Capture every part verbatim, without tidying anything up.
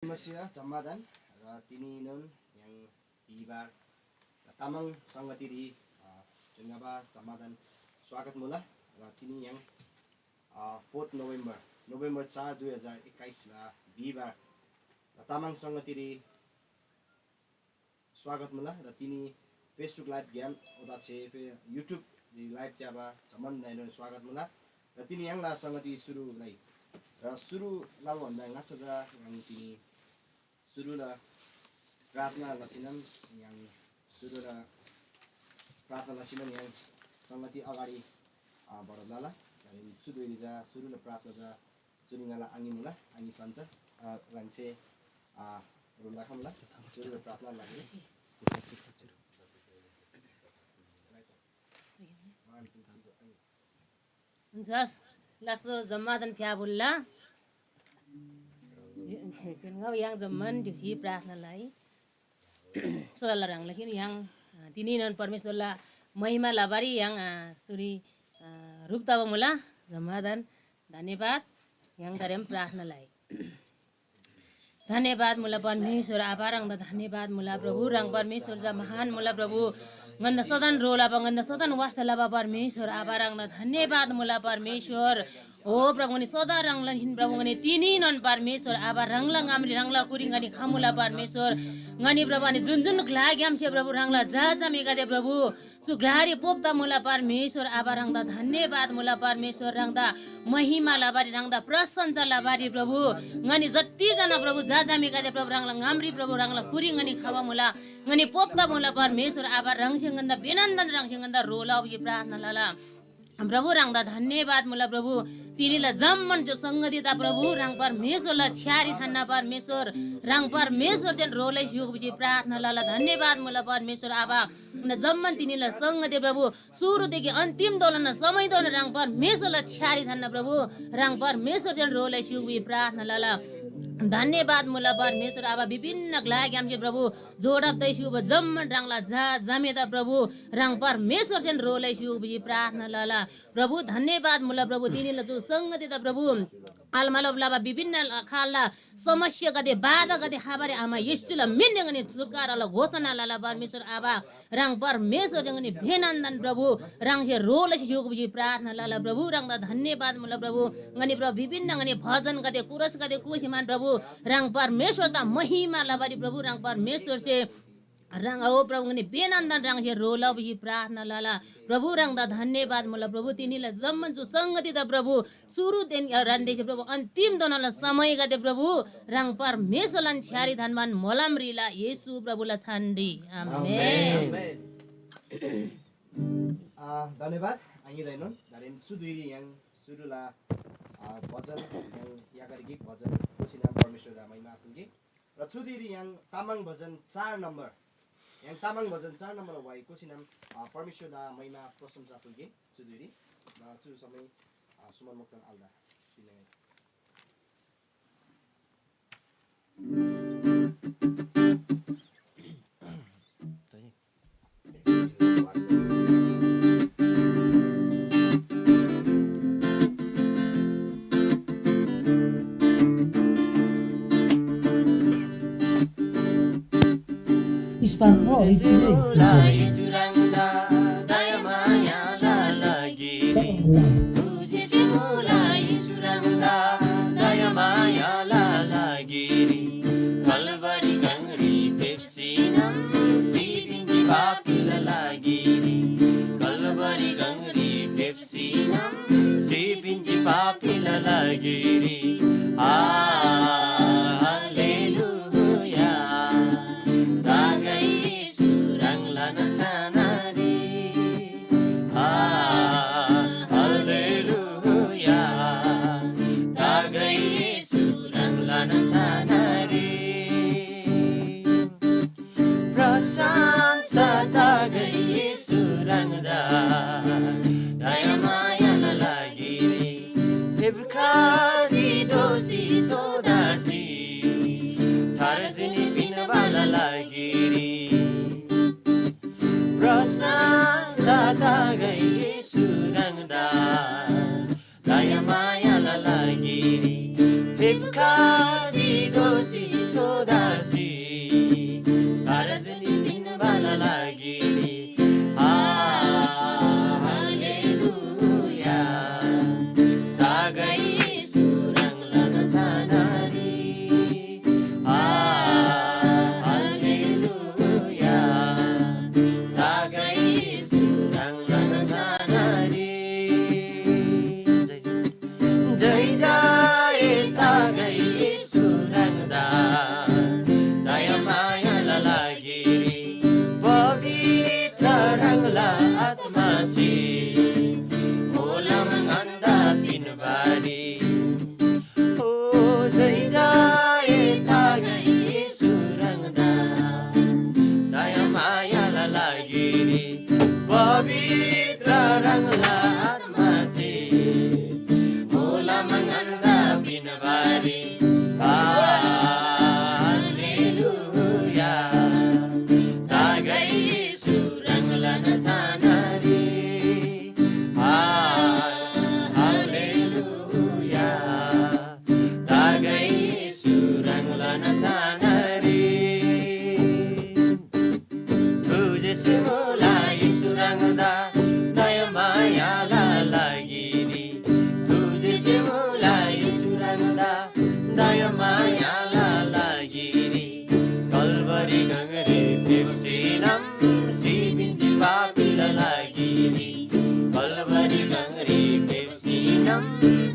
मसिया जम्मादान र तिनीनोन य्‍हाङ बिहिबार तामाङ संगतिरी, अ, जुङ्गाबा जम्मादान स्वागत मुला र तिनी य्‍हाङ, अ, फोर्थ नोभेम्बर, नोभेम्बर चार दुई हजार एक्काइसला बिहिबार तामाङ संगतिरी स्वागत मुला र तिनी Facebook live ग्‍याम ओदा छे फे YouTube live च्याबा जम्‍मान दाइनोन स्वागत मुला र तिनी य्‍हाङला संगति सुरु लइ र सुरु लबा भन्दा ङाच्‍छा चा य्‍हाङ तिनी सुरुला प्रार्थना लसीनम य्‍हाङ सुरुला प्रार्थना लसीनम य्‍हाङ संगति अगाडि, अ, बढब लला। अनि चु धुइरी चा सुरुला प्रार्थना चा चुरी ङाला आङी मुला, आङी सन्‍चा, अ, ह्राङसे, अ, ह्रुला खम्‍ला, चुरी प्रार्थना लागि। हुन्छ, लासो जम्मादान फ्‍याफुल्‍ला। जुन गाउ य्‍हाङ जम्‍मान ढिक्‍सी प्रार्थना लइ। सदाला ह्राङला किन य्‍हाङ, अ, तिनीनोन परमेश्‍वरला महिमा लबारी य्‍हाङ, अ, चुरी, अ, ह्रुप तबा मुला। जम्‍मादान धन्‍यवाद। य्‍हाङ तारेम प्रार्थना लइ। धन्‍यवाद मुला परमेश्‍वर आबा, ह्राङदा धन्‍यवाद मुला प्रभु। ह्राङ परमेश्‍वर चा महान मुला प्रभु। ङन्‍दा सदन ह्रो लबा, ङन्‍दा सदन वास्‍ता लबा परमेश्‍वर आबा, ह्राङदा धन्‍यवाद मुला परमेश्‍वर। ओ प्रभु, ङनी सदा ह्राङलान छिन प्रभु, ङनी तिनीनोन परमेश्‍वर आबा, ह्राङला ङामरी ह्राङला कुरी ङनी खमुला परमेश्‍वर। ङनी प्रभु, अनि जुन जुन ग्‍लाग्‍यामसे प्रभु, ह्राङला जा जामीगदे प्रभु, चु ग्‍लारी पोप्‍ता मुला परमेश्‍वर आबा, ह्राङदा धन्‍यवाद मुला परमेश्‍वर, ह्राङदा महिमा लबारी, ह्राङदा प्रशंसा लबारी प्रभु। ङनी जति जना प्रभु, जा जामीगदे प्रभु, ह्राङला ङामरी प्रभु, ह्राङला कुरी ङनी खबा मुला। ङनी पोप्‍ता मुला परमेश्‍वर आबा, ह्राङसे ङन्‍दा बेनन्‍दन, ह्राङसे ङन्‍दा ह्रो लबा भिसी प्रार्थना लला। प्रभु, ह्राङदा धन्‍यवाद मुला प्रभु। तिनीला जम्‍मान जो संगति ता प्रभु, ह्राङ परमेश्‍वरला छ्‌यारी थान्‍ना परमेश्‍वर, ह्राङ परमेश्‍वरसेन ह्रो लसी युगु भिसी प्रार्थना लला। धन्‍यवाद मुला परमेश्‍वर आबा। उन जम्‍मान तिनीला संगति प्रभु, सुरुदेखि अन्तिमधोना समयधोना ह्राङ परमेश्‍वरला छ्‌यारी थान्‍ना प्रभु, ह्राङ परमेश्‍वरसेन ह्रो लसी युगु भिसी प्रार्थना लला। धन्‍यवाद मुला परमेश्‍वर आबा। विभिन्न ग्‍लाग्‍यामसे प्रभु, जोडब तैसी उबा जम्‍मान ह्राङला झा जमेदा प्रभु, ह्राङ परमेश्‍वरसेन ह्रो लैसी उबा भिसी प्रार्थना लला। प्रभु, धन्‍यवाद मुला प्रभु, तिनीला चु संगतिदा प्रभु, आलमालोप लबा विभिन्न खालला समस्यागदे, बाधागदे खबारी आमा येशूला मिनदेन ङनी छुटकाराला घोषणा लला परमेश्‍वर आबा। ह्राङ परमेश्‍वरसे ङनी भेनन्‍दन प्रभु, ह्राङसे ह्रो लसी स्‍य्‍हूगो भिसी प्रार्थना लला प्रभु। ह्राङदा धन्‍यवाद मुला प्रभु। ङनी प्रभु विभिन्न ङनी भजनगदे, कोरसगदे कोसी मान प्रभु, ह्राङ परमेश्‍वरदा महिमा लबारी प्रभु, ह्राङ परमेश्‍वरसे ह्राङ ओ प्रभु ङनी भेनन्‍दन ह्राङसे ह्रो लबा भिसी प्रार्थना लला। प्रभु ह्राङदा धन्‍यवाद मुला प्रभु, तिनीला जम्‍मान चु संगतिदा प्रभु, सुरुदेन ह्रान्‍देसे प्रभु अन्‍तिमधोनाला समयगदे प्रभु, ह्राङ परमेश्‍वरलान छ्‌यारी थान्‍बान मोलम रिला येशू प्रभुला छानरी। आमेन। आमेन। आ, धन्‍यवाद आङिदाएनोन। दारेम चु धुइरी य्‍हाङ सुरुला, आ, भजन य्‍हाङ यागर गिक भजन कोसिना परमेश्‍वरदा महिमा फुल्‍गे। र चु धुइरी य्‍हाङ तामाङ भजन चार नम्बर, य्‍हाङ तामाङ भजन चार नम्बर वाइ कोसिनाम, आ, परमेश्‍वरदा महिमा प्रशंसा फुल्‍गे चु धुइरी। र चु समय, आ, सुमन मोक्तान आलदा पिने। Kalvari gangri pepsinam, si binji papila lagiri. Kalvari gangri pepsinam, si binji papila lagiri. Ah, hallelujah. Tagai surang lana sanari. Ah, hallelujah. Tagai surang lana sanari. प्रशंसा तागै येशू ह्राङदा, दयामायाला लागिरी, फेप्‍खजी दोःसी सोदासी, छार्जीनी पिन्‍बाला लागिरी। प्रशंसा तागै येशू ह्राङदा, दयामायाला लागिरी, फेप्‍खजी दोःसी रे। तुझे से मोला येशू ह्राङदा दयामायाला लागि नि। तुझे से मोला येशू ह्राङदा दयामायाला लागि नि। कलवरी गङरी फेप्‍सीनम सिपिन्‍जी पापीला लागि नि। कलवरी गङरी फेप्‍सीनम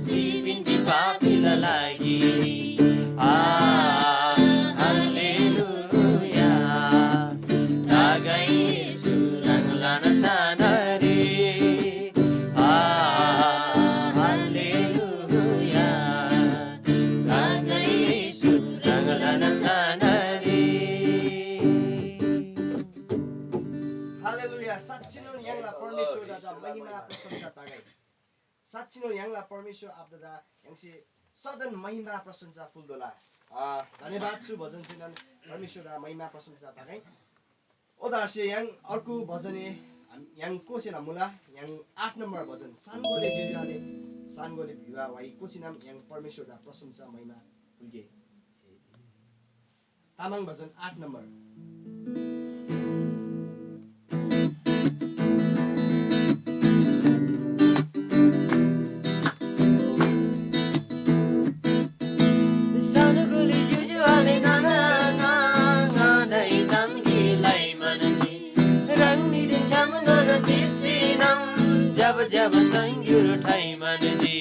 सिपिन्‍जी पापीला लागि नि। आ, हालेलुया। तागै येशू ह्राङलान छाना रे। आ, हालेलुया। तागै येशू ह्राङलान छाना रे। हालेलुया। साँच्‍चिनोन य्‍हाङला परमेश्‍वरदा चा महिमा प्रशंसा तागै। साँच्‍चिनोन य्‍हाङला परमेश्‍वर आबादा य्‍हाङसे सदन महिमा प्रशंसा फुल्‍तोःला। अ, धन्‍यवाद, चु भजन चाहिँ नन परमेश्‍वरदा महिमा प्रशंसा तागै। ओदारसे य्‍हाङ अर्को भजनए य्‍हाङ कोसेला मुला, य्‍हाङ आठ नम्बर भजन, सानगोले ज्‍योज्‍योआले, सानगोले भिवा वाइ कोसिनम य्‍हाङ परमेश्‍वरदा प्रशंसा महिमा फुल्‍गे। तामाङ भजन आठ नम्बर। सानगोले ज्‍योज्‍योआले नाना ङादै ताम गिक लइ म्‍हन्‍जी। ह्राङनीदेन छ्‌याम नोनो चिसीनम जब जब सङ्‌गुर ठइ म्‍हन्‍जी।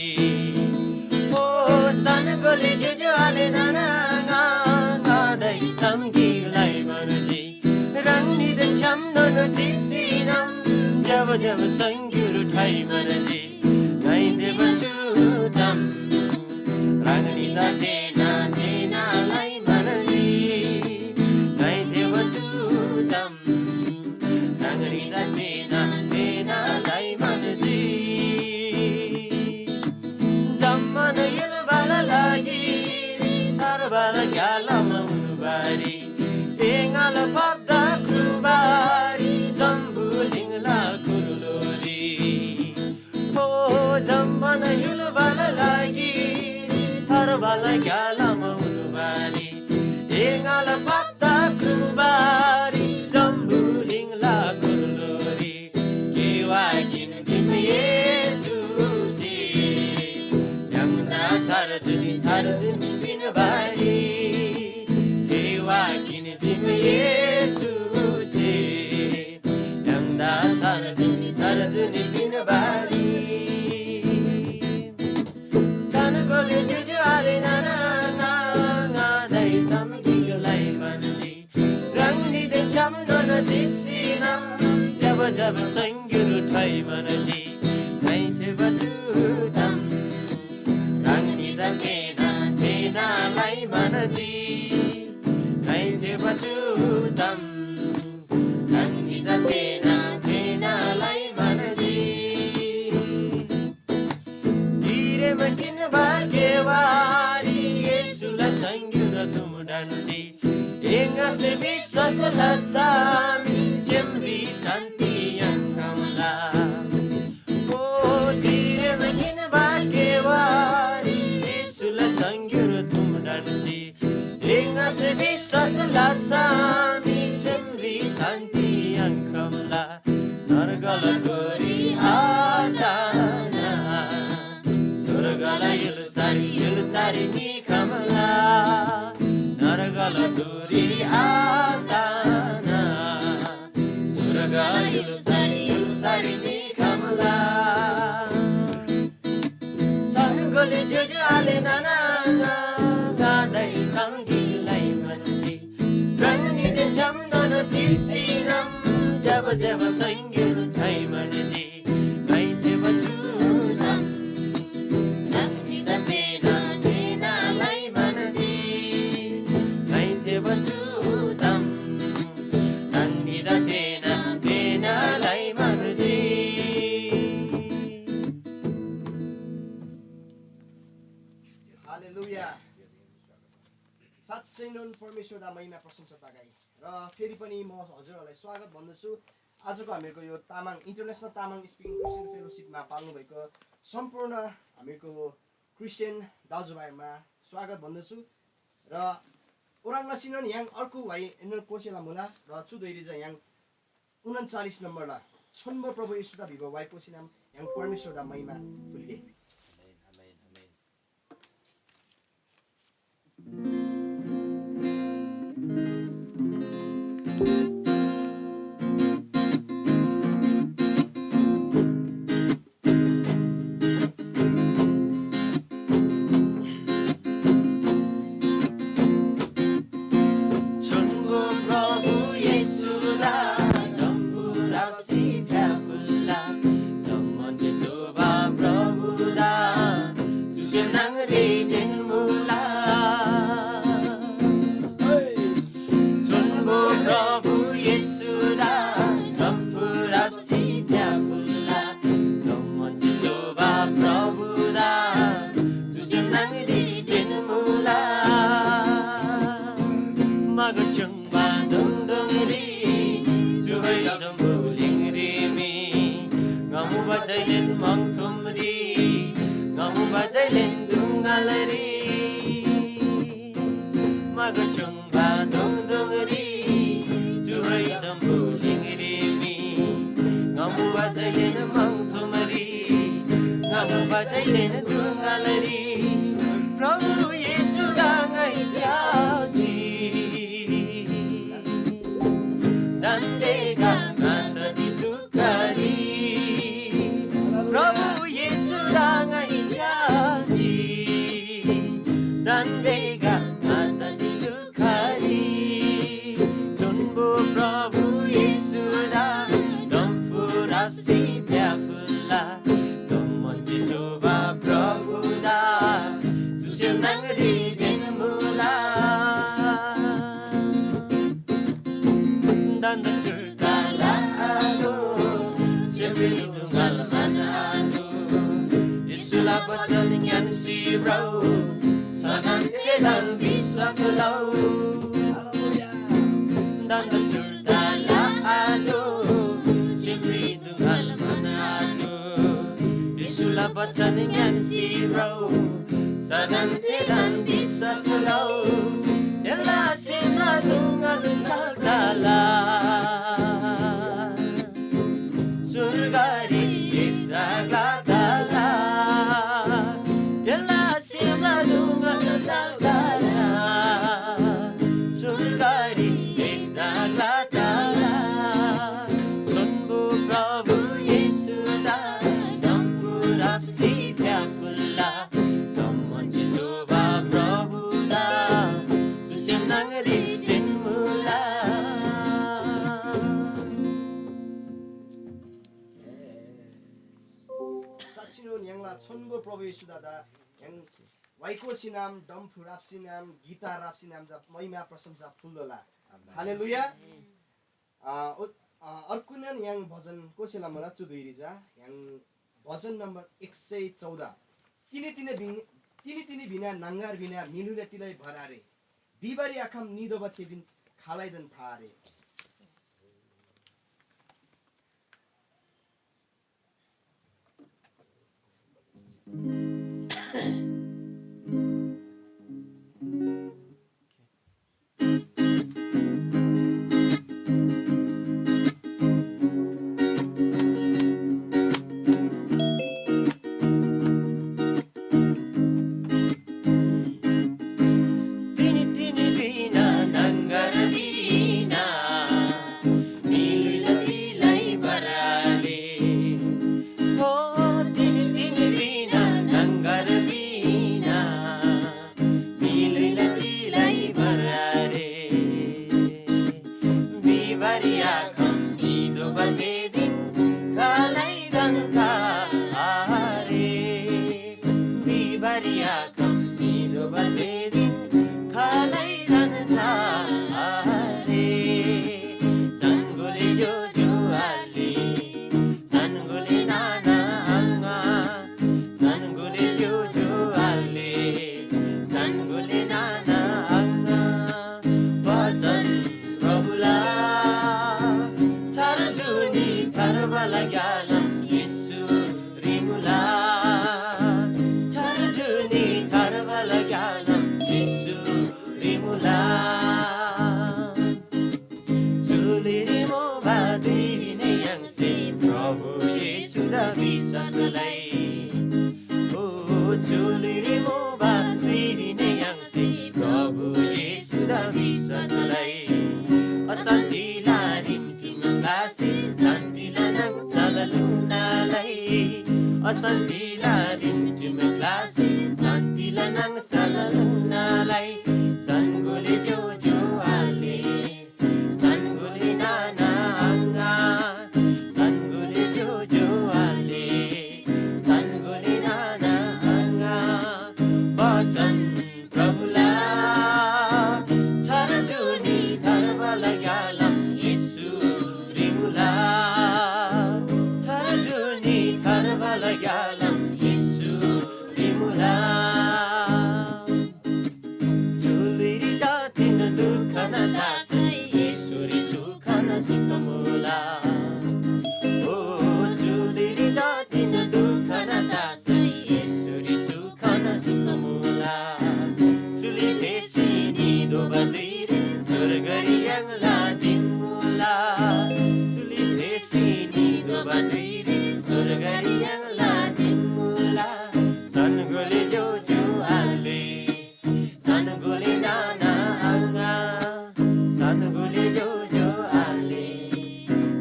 ओ सानगोले ज्‍योज्‍योआले नाना ङादै ताम गिक लइ म्‍हन्‍जी। ह्राङनीदेन छ्‌याम नोनो चिसीनम जब जब सङ्‌गुर ठइ म्‍हन्‍जी। ङाइदे बचु ताम ह्राङनीदा तेना तेना लइ म्‍हन्‍जी। ङाइदे बचु ताम ह्राङनीदा तेना तेना लइ म्‍हन्‍जी। जम्‍मान य्‍हुलबाला लागिरी थार्बाला ग्‍यालामा उन्‍बारी, एङाला पाप्‍दा ख्रुबारी, जम्‍बुलिङला कुर्लोरी। ओ जम्‍मान य्‍हुलबाला लागिरी थार्बाला ग्‍यालामा उन्‍बारी, एङाला पाप्‍दा ख्रुबारी, जम्‍बुलिङला कुर्लोरी। केवा किन्‍जीम येशूसे, य्‍हाङदा छार जुनी छार जुनी पिन्‍बारी। केवा किन्‍जीम येशूसे, य्‍हाङदा छार जुनी छार जुनी पिन्‍बारी। सानगोले ज्‍योज्‍यो आले नाना ङादै ताम गिक लइ म्‍हन्‍जी। ह्राङनीदेन छ्‌याम नोनो चिसीनम जब जब सङ्‌गुर ठइ म्‍हन्‍जी। ङाइथे बचु ताम ह्राङनीदा तेना तेना लइ म्‍हन्‍जी। ङाइथे बचु ताम ह्राङनीदा तेना तेना लइ म्‍हन्‍जी। तिरेम किन्‍बा केवारी येशूला सङ्‌गुर थुम ढन्‍सी, एङसे विश्‍वास लसा मी सेमरी शान्‍ति याङ्‌खम्‍ला। ओ तिरेम किन्‍बा केवारी येशूला सङ्‌गुर थुम ढन्‍सी, एङसे विश्‍वास लसा मी सेमरी शान्‍ति याङ्‌खम्‍ला। नरकला धुरी आतना, स्‍वर्गला य्‍हुल्‍सारी य्‍हुल्‍सारी निखम्‍ला। नरकला धुरी आतना, स्‍वर्गला य्‍हुल्‍सारी य्‍हुल्‍सारी निखम्‍ला। सानगोले ज्‍योज्‍यो आले नाना ङादै ताम गिक लइ म्‍हन्‍जी। ह्राङनीदेन छ्‌याम नोनो चिसीनम जब जब सङ्‌गुर ठइ म्‍हन्‍जी। ङाइथे बचु ताम ह्राङनीदा तेना तेना लइ म्‍हन्‍जी। ङाइथे बचु ताम ह्राङनीदा तेना तेना लइ म्‍हन्‍जी। हालेलुया। साँच्चैनोन परमेश्वरदा महिमा प्रशंसा तगै। र फेरि पनि म हजुरहरूलाई स्वागत भन्दछु आजको हामीहरूको यो Tamang, International Tamang Speaking Christian Fellowship मा पाल्नुभएको सम्पूर्ण हामीहरूको क्रिस्चियन दाजुभाइमा स्वागत भन्दछु। र ओह्रङ् लसीनोन य्‍हाङ अर्गु व्‍हाइ एनोन कोसेला मुला, र चु धुइरी चा य्‍हाङ उनन्चालिस नम्‍बरला छोन्‍बो प्रभु येशूदा भिबा व्‍हाइ कोसीनोन य्‍हाङ परमेश्‍वरदा महिमा फुल्‍गे। आमेन, आमेन, आमेन। छोन्‍बो प्रभु येशूदा डम्‍फु राप्‍सी फ्‍याफुल्‍ला। जम्‍मान जे सोबा प्रभुदा चुसे न्‍हङरी तेन्‍मुला। छोन्‍बो प्रभु येशूदा डम्‍फु राप्‍सी फ्‍याफुल्‍ला। जम्‍मान जे सोबा प्रभुदा चुसे न्‍हङरी तेन्‍मुला। मगर चुङ्बा दोङदोङरी चुगै जम्‍बुलिङरी मी ङा मुबा झैलेन मङथोमरी, ङा मुबा झैलेन दुङालरी। मगर चुङ्बा दोङदोङरी चुगै जम्‍बुलिङरी मी ङा मुबा झैलेन मङथोमरी, ङा मुबा झैलेन दुङालरी। प्रभु येशूदा ङाइ च्‍याजी। दान्‍देगा ङादा चिचुकारी। प्रभु येशूदा ङाइ च्‍याजी। दान्‍देगा ङादा चिचुकारी। छोन्‍बो प्रभु येशूदा डम्‍फु राप्‍सी फ्‍याफुल्‍ला। जम्‍मान जे सोबा प्रभुदा चुसे न्‍हङरी तेन्‍मुला। दान्‍दा सुर्ताला आलो, सेमरी दुङाल मान आलो। येशूला बचन ङ्‌यान्‍सी भ्रउ, सदन तेदन विश्‍वास लउ। दान्‍दा सुर्ताला आलो, सेमरी दुङाल मान आलो। येशूला बचन ङ्‌यान्‍सी भ्रउ, सदन तेदन विश्‍वास लउ। एला सेमला दुङाल सल्‍ताला। सुर्गरी गिद्दा ग्‍ला तला। एला सेमला दुङाल सल्‍ताला। सुर्गरी गिद्दा ग्‍ला तला। छोन्‍बो प्रभु येशूदा डम्‍फु राप्‍सी फ्‍याफुल्‍ला। जम्‍मान जे सोबा प्रभुदा चुसे न्‍हङरी तेन्‍मुला। साँच्‍चिनोन य्‍हाङला छोन्‍बो प्रभु येशूदा दा य्‍हाङ वाइको सिनाम, डम्‍फु राप्‍सी नाम, गिटार राप्‍सी नाम चा महिमा प्रशंसा फुल्‍तोःला। हालेलुया। अ, ओ, अ, अर्गुनोन य्‍हाङ भजन कोसेला मुला चु धुइरी चा य्‍हाङ भजन नम्बर एक सय चौध। तिनी तिनी भिङ-, तिनी तिनी भिना न्‍हङगर भिना म्‍हिलुले तिलै भर आरे। बिबारी आखम निदोबा तेबिन खालैदेन था आरे। तिनी तिनी भिना न्‍हङगर भिना, म्‍हिलुइला तिलै बराले। ओ तिनी तिनी भिना विश्‍वासलाई। अशान्‍तिला रिमठिम ग्‍लासी शान्‍तिला नाङ चललुनालाई। अशान्‍तिला रिमठिम ग्‍लासी शान्‍तिला नाङ चललुनालाई। सन्‍गोले ज्‍योज्‍यो आले, सन्‍गोले नाना आङा, सन्‍गोले ज्‍योज्‍यो आले, सन्‍गोले नाना आङा। बचन प्रभुला छार जुनी थर्बला ग्‍यालाम येशू रिमुला। छार जुनी थर्बला ग्‍यालाम येशू रिमुला। चुलिरी जातिन दुःखना तासै येशूरी सुखना सुखमुला। ओ चुलिरी जातिन दुःखना तासै येशूरी सुखना सुखमुला। चुली फेसी निदोबा धुइरी स्वर्गरी य्‍हाङला दिमुला। चुली फेसी निदोबा धुइरी स्वर्गरी य्‍हाङला दिमुला। सन्‍गोले ज्‍योज्‍यो आले, सन्‍गोले नाना आङा, सन्‍गोले ज्‍योज्‍यो आले,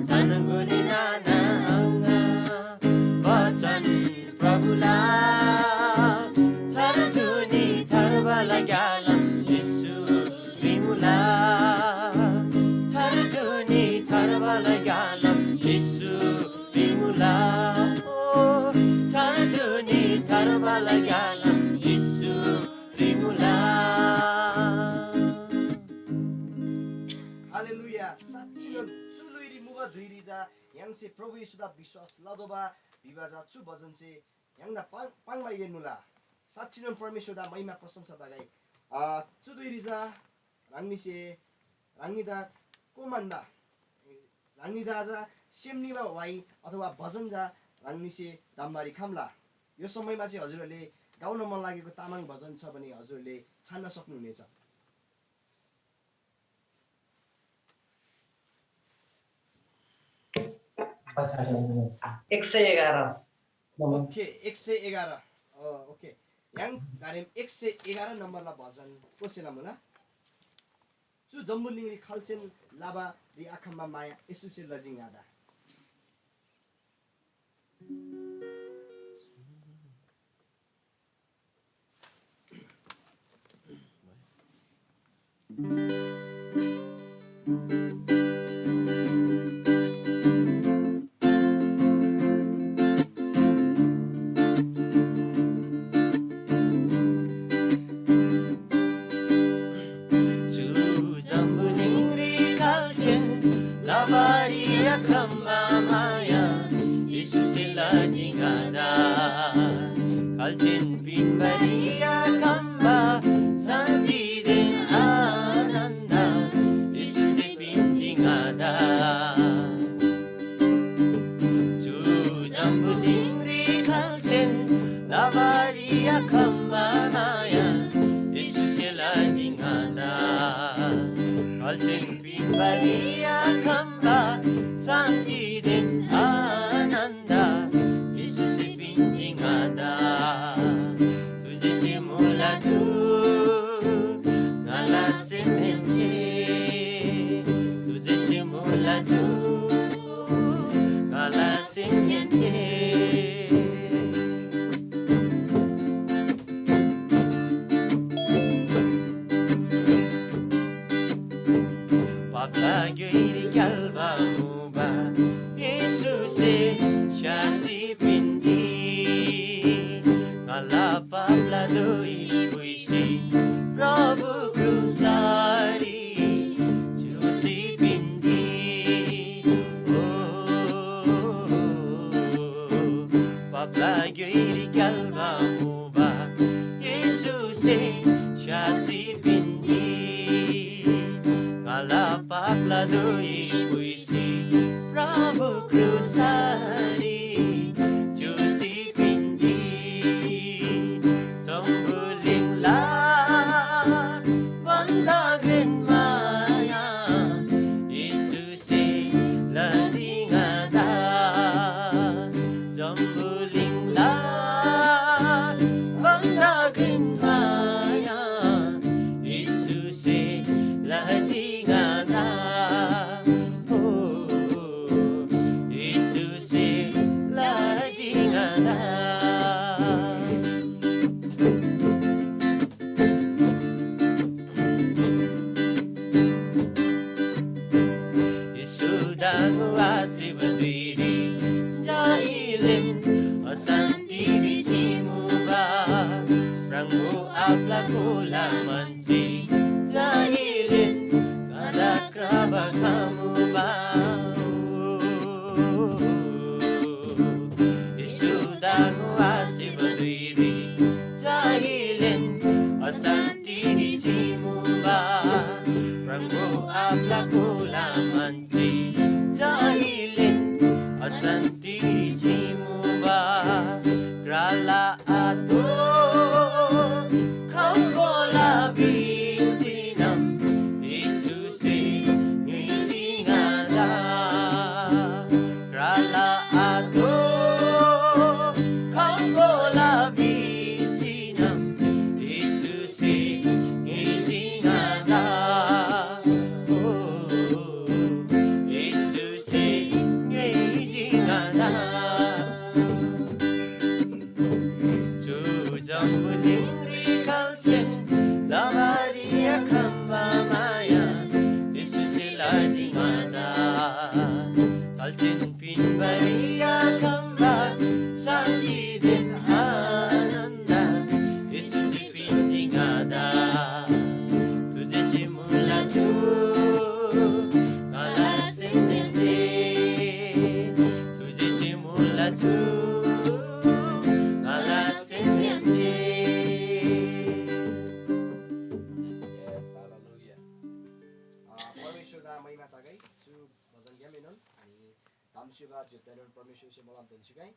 सन्‍गोले नाना आङा। बचन प्रभुला छार जुनी थर्बला ग्‍यालाम येशू रिमुला। छार जुनी थर्बला ग्‍यालाम येशू रिमुला। ओ छार जुनी थर्बला ग्‍यालाम येशू रिमुला। हालेलुया। साँच्‍चिनोन चु ल्‍हुइरी मुबा धुइरी चा य्‍हाङसे प्रभु येशूदा विश्‍वास लतोःबा भिबा चा चु भजनसे य्‍हाङदा पाङ-, पाङ्‌बारीगेन मुला। साँच्‍चिनोन परमेश्‍वरदा महिमा प्रशंसा तगै। अ, चु धुइरी चा ह्राङनीसे, ह्राङनीदा को म्‍हन्‍बा, ह्राङनीदा चा सेम निबा वाइ अथवा भजन चा ह्राङनीसे धम्‍बारी खम्‍ला। यो समयमा चाहिँ हजुरहरूले गाउन मन लागेको तामाङ भजन छ भने हजुरहरूले छान्न सक्नुहुनेछ। एक सय एघार। ओके, एक सय एघार। अ, ओके। य्‍हाङ गारेम एक सय एघार नम्बरला भजन कोसेला मुला? चु जम्‍बुलिङरी खाल्‍सेन लबारी आखम्‍बा माया येशूसे लजी ङादा। चु जम्‍बुलिङरी खाल्‍सेन लबारी आखम्‍बा माया येशूसे लजी ङादा। खाल्‍सेन पिन्‍बारी आखम्‍बा शान्‍तिदेन आनन्‍द येशूसे पिन्‍जी ङादा। चु जम्‍बुलिङरी खाल्‍सेन लबारी आखम्‍बा माया येशूसे लजी ङादा। खाल्‍सेन पिन्‍बारी आखम्‍बा शान्‍तिदेन आनन्‍द येशूसे पिन्‍जी ङादा। तुझेसे मुला चु ङाला सेमहेन्‍से, तुझेसे मुला चु ङाला सेमहेन्‍से। पापला ग्‍योइरी क्‍याल्‍बा मुबा येशूसे स्‍यासी पिन्‍जी। ङाला पापला धुइ पुइसी प्रभु क्रुसरी च्‍युसी पिन्‍जी। ओ, पापला ग्‍योइरी क्‍याल्‍बा मुबा येशूसे स्‍यासी पिन्‍जी। ङाला पापला धुइ पुइसी प्रभु क्रुसरी च्‍युसी पिन्‍जी। जम्‍बुलिङला भन्‍दा घ्रेन माया येशूसे लजी ङादा। जम्‍बुलिङला भन्‍दा घ्रेन माया येशूसे लजी खमुबा। येशूदा ङोआसेबा धुइरी जाहिलेन अशान्तिरी चिमुबा। प्रभु आपला कोला मान्छे जाहिलेन अशान्तिरी चिमुबा। क्राला आतो खम्बोला भिसिनम येशूसे ङिजिङादा। क्राला आतो खम्बोला भिसिनम येशूसे ङिजिङादा। ओ, येशूसे ङिजिङादा। चु जम्‍बुलिङरी खाल्‍सेन लबारी आखम्‍बा माया येशूसे लजी ङादा। खाल्‍सेन पिन्‍बारी आखम्‍बा शान्‍तिदेन आनन्‍द येशूसे पिन्‍जी ङादा। तुझेसे मुला छु ङाला सेमहेन्‍से। तुझेसे मुला छु ङाला सेमहेन्‍से। Yes, hallelujah. अ, परमेश्‍वरदा महिमा तगै। चु भजनग्‍यामएनोन अनि ताम स्‍युबा जुत्ताएनोन परमेश्‍वरसे मोलम तेन्‍सुगै।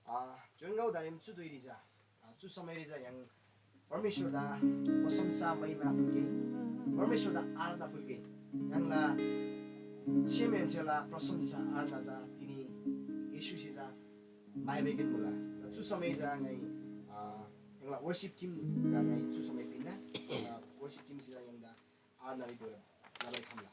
अ, जुन गाउँदारेम चु धुइरी चा, अ, चु समयरी चा य्‍हाङ परमेश्‍वरदा प्रशंसा महिमा फुल्‍गे, परमेश्‍वरदा आराधना फुल्‍गे। य्‍हाङला सेमहेन्‍सेला प्रशंसा आराधना चा तिनी येशूसे चा माया बेगेन मुला। र चु समय चा ङाइ, अ, य्‍हाङला worship team दा ङाइ चु समय पिन्‍ना। र worship team से चा य्‍हाङदा आराधनारी गौरव लबारी खम्‍ला।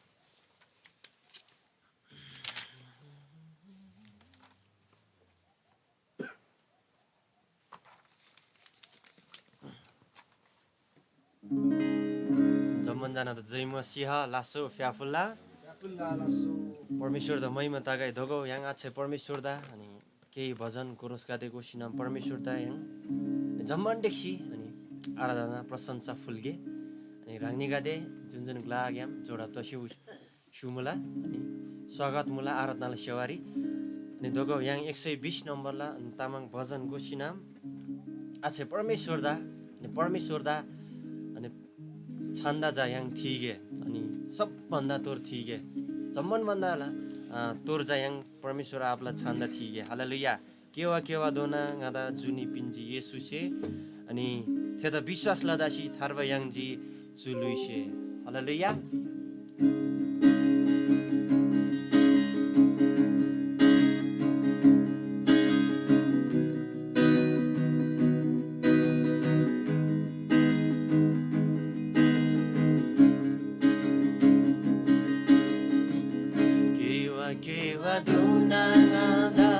जम्‍मान जनादा जय मसीह लासो फ्‍याफुल्‍ला। फ्‍याफुल्‍ला लासो। परमेश्‍वरदा महिमा तगै दोगो य्‍हाङ आछे परमेश्‍वरदा अनि केही भजन कोरसगदे गोसीनम परमेश्‍वरदा य्‍हाङ जम्‍मान ढेक्‍सी अनि आराधना प्रशंसा फुल्‍गे। अनि ह्राङनीगदे जुन जुन ग्‍लाग्‍याम जोडब तस्‍यु स्‍यु मुला, अनि स्वागत मुला आराधनाला सेवारी। अनि दोगो य्‍हाङ एक सय बिस नम्‍बरला अनि तामाङ भजन गोसीनाम आछे परमेश्‍वरदा, अनि परमेश्‍वरदा, अनि छान्‍दा चा य्‍हाङ थीगे, अनि सबभन्दा तोर थीगे, जम्‍मान भन्‍दा ला, अ, तोर चा य्‍हाङ परमेश्‍वर आबाला छान्‍दा थीगे। हालेलुया। केवा केवाधोना ङादा जुनी पिन्‍जी येशूसे, अनि थेदा विश्‍वास लदासी थार्बा याङ्जी चु ल्‍हुइसे। हालेलुया। केवा केवाधोना ङादा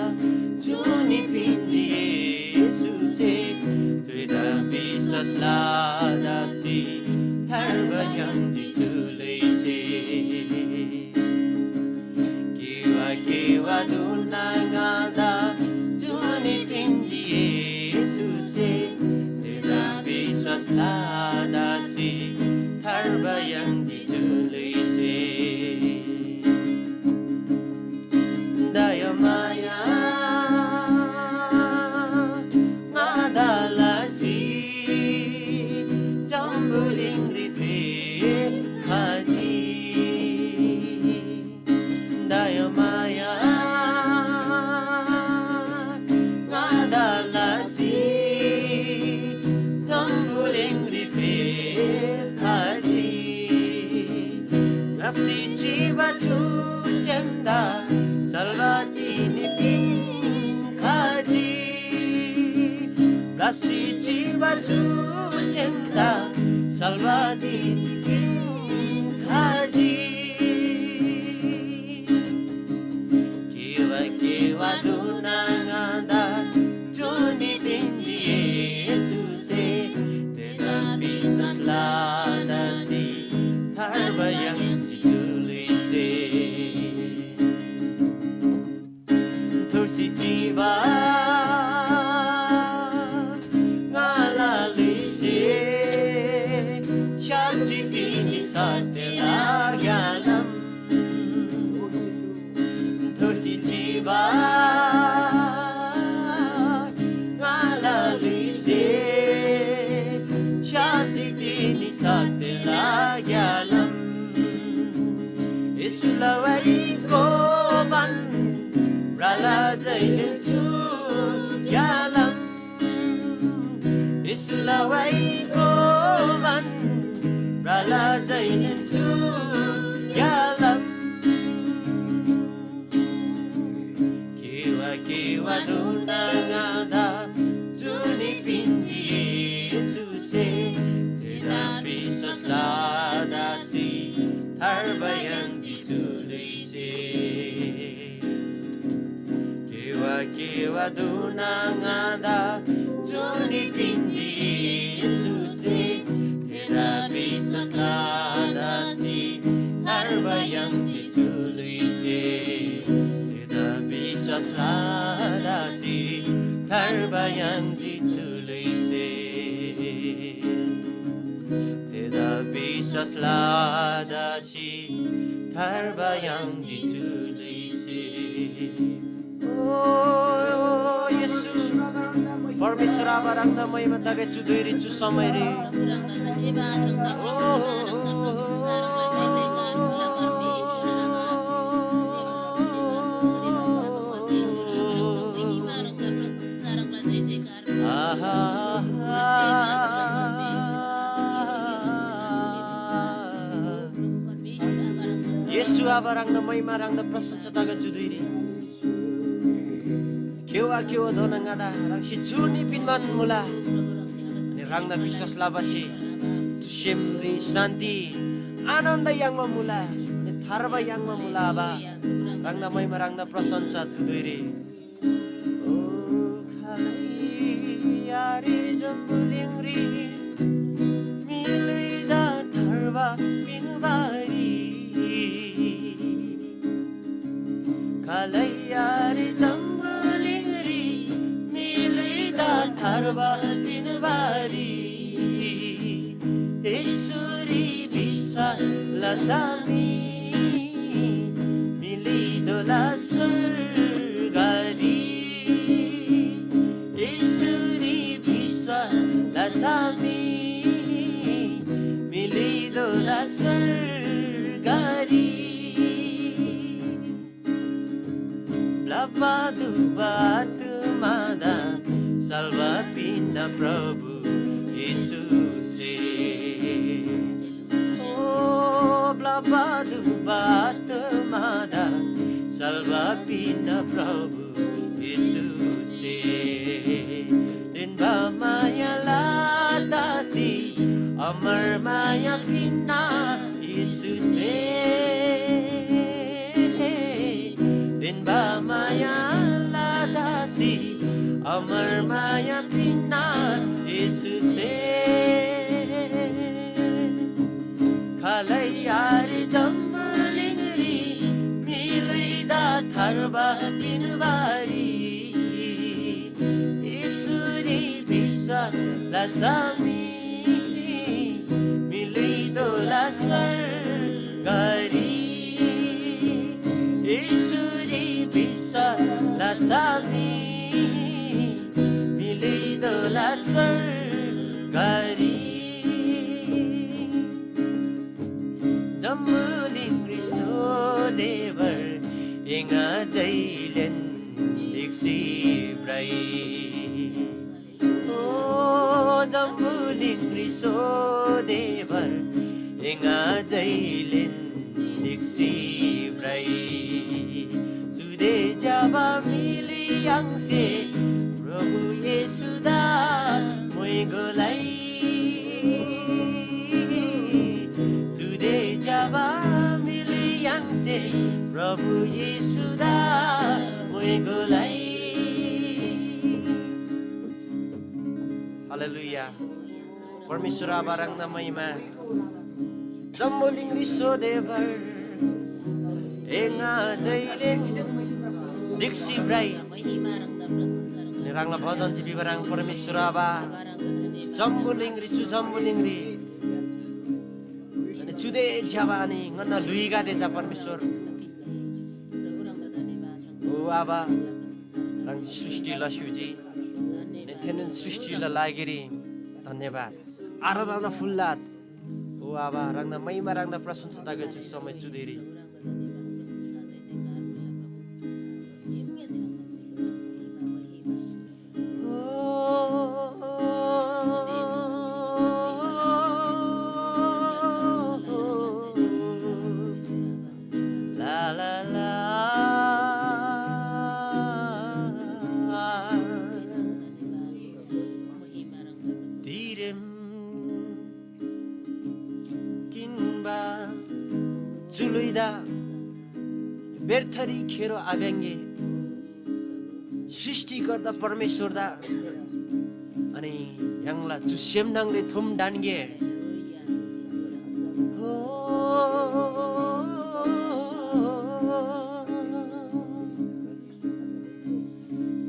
जुनी पिन्‍जी येशूसे, थेदा विश्‍वास लदासी थार्बा याङ्जी चु ल्‍हुइसे। केवा केवाधोना ङादा जुनी पिन्‍जी येशूसे, थेदा विश्‍वास लदासी थार्बा याङ्जी चु ल्‍हुइसे। दयामाया ङादा लसी जम्‍बुलिङरी फेप्‍खजी। दयामाया ङादा लसी जम्‍बुलिङरी फेप्‍खजी। ब्‍लप्‍सी चिबा चु सेमदा सल्‍वार तिनी पिन्‍खजी। ब्‍लप्‍सी चिबा चु सेमदा सल्‍वार तिनी पिन्‍खजी। केवा केवाधोना ङादा जुनी पिन्‍जी येशूसे, थेदा विश्‍वास लदासी थार्बा याङ्जी चु ल्‍हुइसे। थुर्सी चिबा ङाला ल्‍हुइसे, स्‍याप्‍जी येशूला वाइ कोबान ब्राला जैलेन चु यालम। येशूला वाइ कोबान ब्राला जैलेन चु यालम। केवा केवा दोना ङादा जुनी पिन्‍जी येशूसे, थेदा विश्‍वास लदासी थार्बा याङ्जी चु ल्‍हुइसे। केवा केवा दोना ङादा जुनी पिन्‍जी येशूसे, थेदा विश्‍वास लदासी थार्बा याङ्जी चु ल्‍हुइसे। थेदा विश्‍वास लदासी थार्बा याङ्जी चु ल्‍हुइसे। थेदा विश्‍वास लदासी थार्बा याङ्जी चु ल्‍हुइसे। ओ येशू, परमेश्‍वर आबा, ह्राङदा महिमा तगै चु धुइरी, चु समयरी। ओ, आहा। येशू आबा, ह्राङदा महिमा, ह्राङदा प्रशंसा तगै चु धुइरी। केवा केवा दोना ङादा ह्राङसे जुनी पिन्‍बान मुला। अनि ह्राङदा विश्‍वास लबासे चु सेमरी शान्‍ति, आनन्‍द याङ्बा मुला। अनि थार्बा याङ्बा मुला आबा। ह्राङदा महिमा, ह्राङदा प्रशंसा चु धुइरी। ओ खालै यारी जम्‍बुलिङरी म्‍हिगदेदा थार्बा पिन्‍बारी। खालै यारी जम्‍बुलिङरी म्‍हिगदेदा थार्बा पिन्‍बारी। येशूरी विश्‍वास लसा मी म्‍हिगदेला स्‍वर्गरी। येशूरी विश्‍वास लसा मी म्‍हिगदेला स्‍वर्गरी। ब्‍लप्‍बा दुब्‍बा आत्‍मादा सल्‍बा पिन्‍ना प्रभु येशूसे। ओ ब्‍लप्‍बा दुब्‍बा आत्‍मादा सल्‍बा पिन्‍ना प्रभु येशूसे। तेन्‍बा माया लदासी अमर माया पिन्‍ना येशूसे। तेन्‍बा माया लदासी अमर माया पिन्‍ना येशूसे। खालै यारी जम्‍बुलिङरी म्‍हिगदेदा थार्बा पिन्‍बारी। येशूरी विश्‍वास लसा मी म्‍हिगदेला स्‍वर्गरी। येशूरी विश्‍वास लसा मी म्‍हिगदेला स्‍वर्गरी। जम्‍बुलिङरी सोधेबर एङा जैलेन ढिक्‍सी भ्रइ। ओ जम्‍बुलिङरी सोधेबर एङा जैलेन ढिक्‍सी भ्रइ। चुदे ज्‍यबा म्‍हिगदे य्‍हाङसे प्रभु येशूदा मोइगो लइ। चुदे ज्‍यबा म्‍हिगदे य्‍हाङसे प्रभु येशूदा मोइगो लइ। हालेलुया। परमेश्‍वर आबा ह्राङदा महिमा। जम्‍बुलिङरी सोधेबर एङा जैलेन ढिक्‍सी भ्रइ। अनि ह्राङला भजन चाहिँ भिबा ह्राङ परमेश्‍वर आबा। जम्‍बुलिङरी, चु जम्‍बुलिङरी अनि चुदे ज्‍यबा अनि ङन्‍ना ल्‍हुइगदे चा परमेश्‍वर। ओ आबा, ह्राङ सृष्टि लस्‍युजी। अनि थेनोन सृष्टिला लागिरी धन्‍यवाद। आराधना फुल्‍लात। ओ आबा, ह्राङदा महिमा, ह्राङदा प्रशंसा तगै चु समय चुधुरी। La la la. तिरेम किन्बा चुलुइदा व्यर्थरी खेरो आभ्याङ्गे। सृष्टिकर्ता परमेश्‍वरदा अनि य्‍हाङला चु सेम न्‍हङरी थुम ढन्‍गे। हो,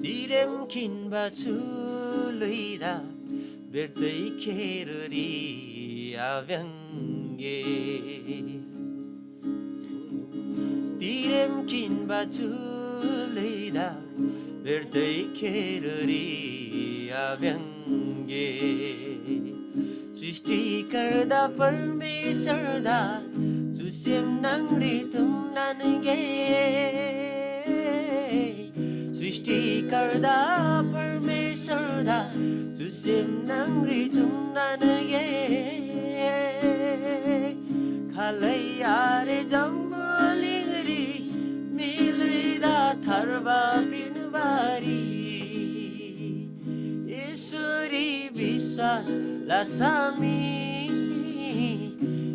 तिरेम खिन्‍बा चु ल्‍हुइदा बेर्तै खेरोरी आभ्‍याङ्‍गे। तिरेम खिन्‍बा चु ल्‍हुइदा बेर्तै खेरोरी आभ्‍याङ्‍गे। सृष्टिकर्ता परमेश्‍वरदा चु सेम न्‍हङरी थुम ढन्‍गे। सृष्टिकर्ता परमेश्‍वरदा चु सेम न्‍हङरी थुम ढन्‍गे। खालै आरे जम्‍बुलिङरी म्‍हि ल्‍हुइदा थार्बा पिन्‍बारी। येशूरी विश्‍वास लसा मी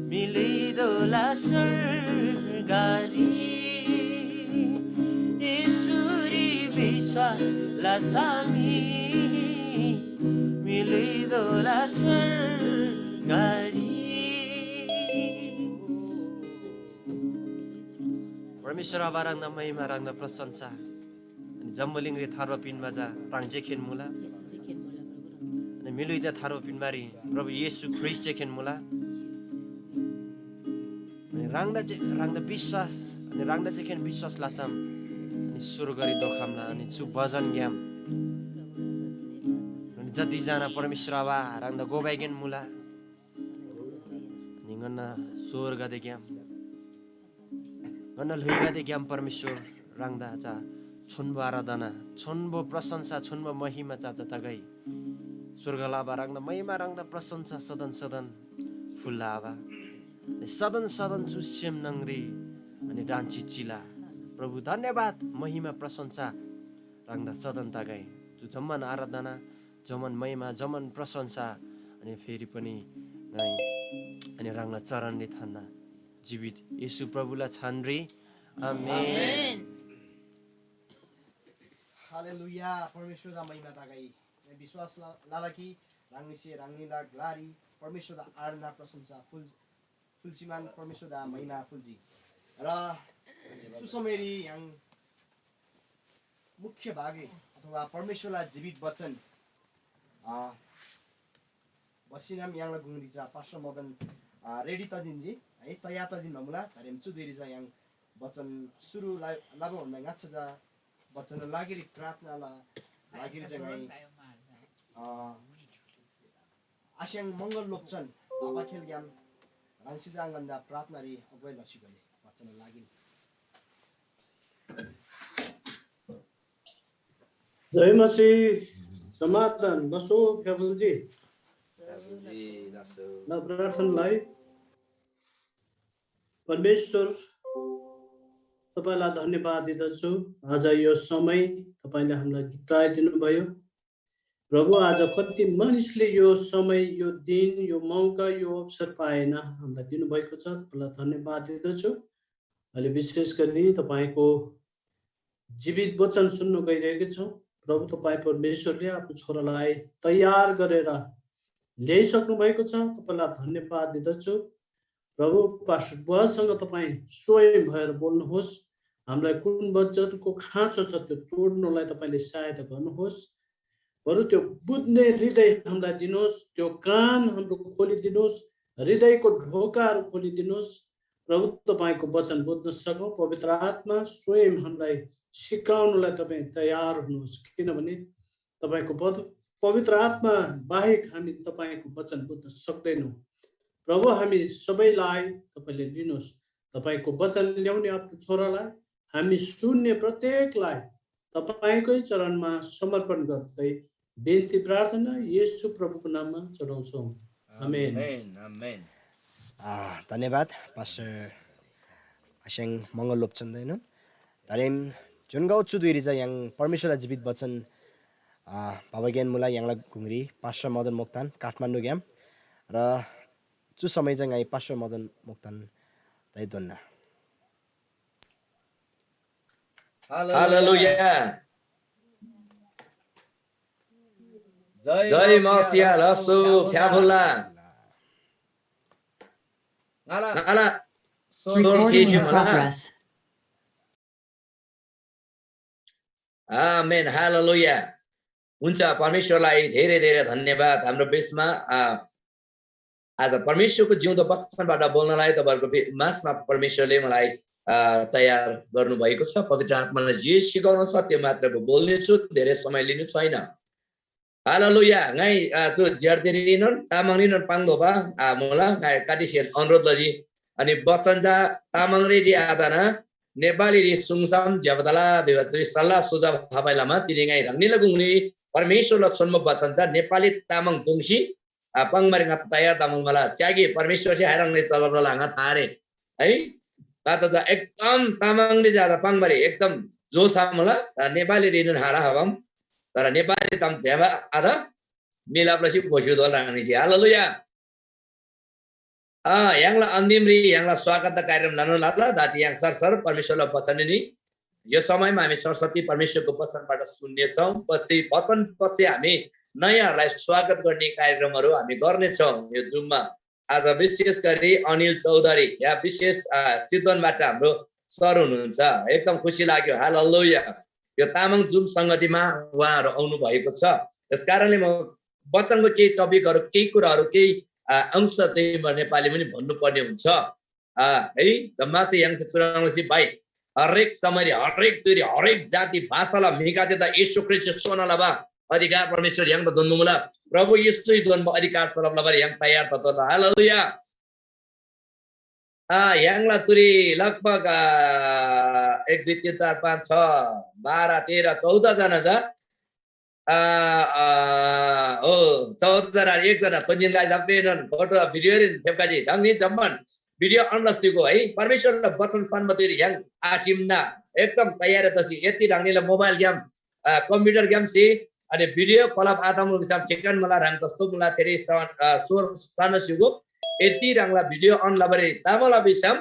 म्‍हि ल्‍हुइदोला स्‍वर्गरी। येशूरी विश्‍वास लसा मी म्‍हि ल्‍हुइदोला स्‍वर्गरी। परमेश्‍वर आबा, ह्राङदा महिमा, ह्राङदा प्रशंसा। अनि जम्‍बुलिङरी थार्बा पिन्‍बा चा ह्राङ जे खेन मुला। अनि म्‍हि ल्‍हुइदा थार्बा पिन्‍बारी प्रभु येशू ख्रीष्‍ट जे खेन मुला। अनि ह्राङदा जे, ह्राङदा विश्‍वास, अनि ह्राङदा जे खेन विश्‍वास लसम, अनि स्‍वर्गरी धोखम्‍ला, अनि चु बचनग्‍याम। अनि जति जना परमेश्‍वर आबा ह्राङदा गोबाइकेन मुला। अनि ङन्‍ना स्‍वर्गदेग्‍याम ङन्‍ना ल्‍हुइगदेग्‍याम परमेश्‍वर ह्राङदा चा छोन्‍बो आराधना, छोन्‍बो प्रशंसा, छोन्‍बो महिमा चा चा तगै। स्‍वर्गला आबा ह्राङदा महिमा, ह्राङदा प्रशंसा सदन सदन फुल्‍ला आबा। अनि सदन सदन चु सेम न्‍हङरी अनि डान्‍सी चिला। प्रभु धन्‍यवाद, महिमा प्रशंसा ह्राङदा सदन तगै। चु जम्‍मान आराधना, जम्‍मान महिमा, जम्‍मान प्रशंसा अनि फेरि पनि ङाइ अनि ह्राङला चरणरी थान्‍ना। जीवित येशू प्रभुला छानरी। आमेन। आमेन। हालेलुया, परमेश्‍वरदा महिमा तगै। ङाइ विश्‍वास ल-, लला कि ह्राङनीसे ह्राङनीला ग्‍लारी परमेश्‍वरदा आराधना प्रशंसा फुल, फुल्‍सीमान परमेश्‍वरदा महिमा फुल्‍जी। र चु समयरी य्‍हाङ मुख्य भागरी अथवा परमेश्‍वरला जीवित वचन, अ, बसिनाम य्‍हाङला गुङरी चा पास्टर मदन, अ, रेडी तजिन्‍जी है, तयार तजिन्‍बा मुला। तर चु धुइरी चा य्‍हाङ वचन सुरु ला-, लबा भन्‍दा ङाच्‍छा चा वचनला लागिरी प्रार्थनाला लागिरी चा ङाइ, अ, आस्‍याङ मंगल लोप्‍चन आपाखेलग्‍याम ह्राङसे चा ङन्‍दा प्रार्थनारी अगुवाई लसी गोले। वचनला लागिरी। जय मसीह, समाधान लसो फ्याबुल्‍जी। ल प्रार्थना लइ। परमेश्‍वर, तपाईँलाई धन्यवाद दिँदछु। आज यो समय तपाईँले हामीलाई जुटाइदिनु भयो। प्रभु, आज कति मानिसले यो समय, यो दिन, यो मौका, यो अवसर पाएन, हामीलाई दिनुभएको छ। तपाईँलाई धन्यवाद दिँदछु। अहिले विशेष गरी तपाईँको जीवित वचन सुन्नु गइरहेको छौँ। प्रभु, तपाईँ परमेश्वरले आफ्नो छोरालाई तयार गरेर ल्याइसक्नु भएको छ। तपाईँलाई धन्यवाद दिँदछु। प्रभु, पास्टर बुवासँग तपाईँ स्वयं भएर बोल्नुहोस्। हामीलाई कुन वचनको खाँचो छ, त्यो तोड्नलाई तपाईँले सहायता गर्नुहोस्। बरु त्यो बुझ्ने हृदय हामीलाई दिनुहोस्, त्यो कान हाम्रो खोलिदिनुहोस्, हृदयको ढोकाहरू खोलिदिनुहोस्। प्रभु, तपाईँको वचन बुझ्न सकौँ। पवित्र आत्मा स्वयं हामीलाई सिकाउनलाई तपाईँ तयार हुनुहोस्, किनभने तपाईँको पद-, पवित्र आत्मा बाहेक हामी तपाईँको वचन बुझ्न सक्दैनौँ। प्रभु, हामी सबैलाई तपाईँले लिनुहोस्। तपाईँको वचन ल्याउने आफ्नो छोरालाई, हामी सुन्ने प्रत्येकलाई तपाईँकै चरणमा समर्पण गर्दै बिन्ती प्रार्थना येशू प्रभुको नाममा चढाउँछौँ। आमेन। आमेन, आमेन। आ, धन्यवाद पास्टर आस्याङ मङ्गल लोप्चन्दैनन्। तारेम जुन गाउँ चुदुइरी चाहिँ य्‍हाङ परमेश्वरला जीवित वचन आ, बाबा ज्ञान मुला य्‍हाङला गुङरी पास्टर मदन मोक्तान काठमाडौँग्‍याम र चु समय चाहिँ ङाइ पास्टर मदन मोक्तान दाइ दोन्‍ना। हालेलुया। जय मसीह लसु फ्याफुल्ला। ङाला स्वर Recording in प्रोग्रेस। आमेन, हालेलुया। हुन्छ, परमेश्वरलाई धेरै धेरै धन्यवाद। हाम्रो बिचमा आ, आज परमेश्वरको जिउँदो वचनबाट बोल्नलाई तपाईँहरूको बि- माझमा परमेश्वरले मलाई आ, तयार गर्नुभएको छ। पवित्र आत्माले जे सिकाउनु छ त्यो मात्र म बोल्नेछु, धेरै समय लिनु छैन। हालेलुया। ङाइ आ, चु ज्यार्देरीनोन तामाङरीनोन पाङ्दोबा आ, मुला ङाइ कातिसेन अनुरोध लजी। अनि वचन जा तामाङरी जे आतना नेपालीरी सुङसाम ज्‍यबदला भिबा चुरी सल्लाह सुझाव हबाइ लमा तिनी ङाइ ह्राङनीला गुङरी परमेश्वरला छोन्‍बो वचन जा नेपाली तामाङ दुङसी आ, पाङ्‌बारी ङा तयार तमुल मला। स्‍यागे परमेश्‍वरसे हाइह्रङ्‌ले चलब लला ङा थारे। है? ङा त जा एकदम तामाङले ज्‍यादा पाङ्‌बारी एकदम जोस मुला। नेपाली रिनुन हारा हबम। तर नेपाली ताम ज्‍यबा आदा मिलाप लसी घोषित होला ह्राङनीसे। हालेलुया। आ, य्‍हाङला अन्तिमरी य्‍हाङला स्वागत कार्यक्रम लनु लला। दाती य्‍हाङ सरसर परमेश्‍वरला वचन नि यो समयमा हामी सरस्वती परमेश्वरको वचनबाट सुन्नेछौँ। पछि वचनपछि हामी नयाँहरूलाई स्वागत गर्ने कार्यक्रमहरू हामी गर्नेछौँ। यो जुममा आज विशेष गरी अनिल चौधरी या विशेष आ, चितवनबाट हाम्रो सर हुनुहुन्छ। एकदम खुसी लाग्यो। हालेलुया। यो तामाङ जुम सङ्गतिमा उहाँहरू आउनु भएको छ। यस कारणले म वचनको केही टपिकहरू, केही कुराहरू, केही आ, अंश चाहिँ म नेपाली पनि भन्नुपर्ने हुन्छ। आ, है, जम्मा चाहिँ य्‍हाङ चाहिँ चुराङ्सी भाइ हरेक समयरी हरेक तुरी हरेक जाति भाषाला म्‍हिगदेदा येशू ख्रीष्‍ट सोना लबा अधिकार परमेश्‍वर य्‍हाङदा दोन्‍बो मुला। प्रभु येशूसे दोन्‍बो अधिकार सलब लबारी य्‍हाङ तयार ततोःला। हालेलुया। आ, य्‍हाङला चुरी लगभग आ, एक दुई तीन चार पाँच छ बाह्र तेह्र चौध जना छ। आ, आ, हो, चौध जना, एक जना थोन्‍जीन गाइस अप्पेनोन फोटो भिडियोरीन फेप्‍काजी ढङ्नी जम्‍मान भिडियो अनला सिगो है। परमेश्‍वरला वचन सन्‍मतिरी य्‍हाङ आसिमना एकदम तयार तसी यति ढङ्नीला मोबाइलग्‍याम आ, कम्प्युटरग्‍याम सी अनि भिडियो खोलब आतम भिसम ठिकन मला ह्राङ कस्तो मुला थेरी सन- आ, सोर सान स्‍युगो यति ह्राङला भिडियो अन लबारी तामला भिसम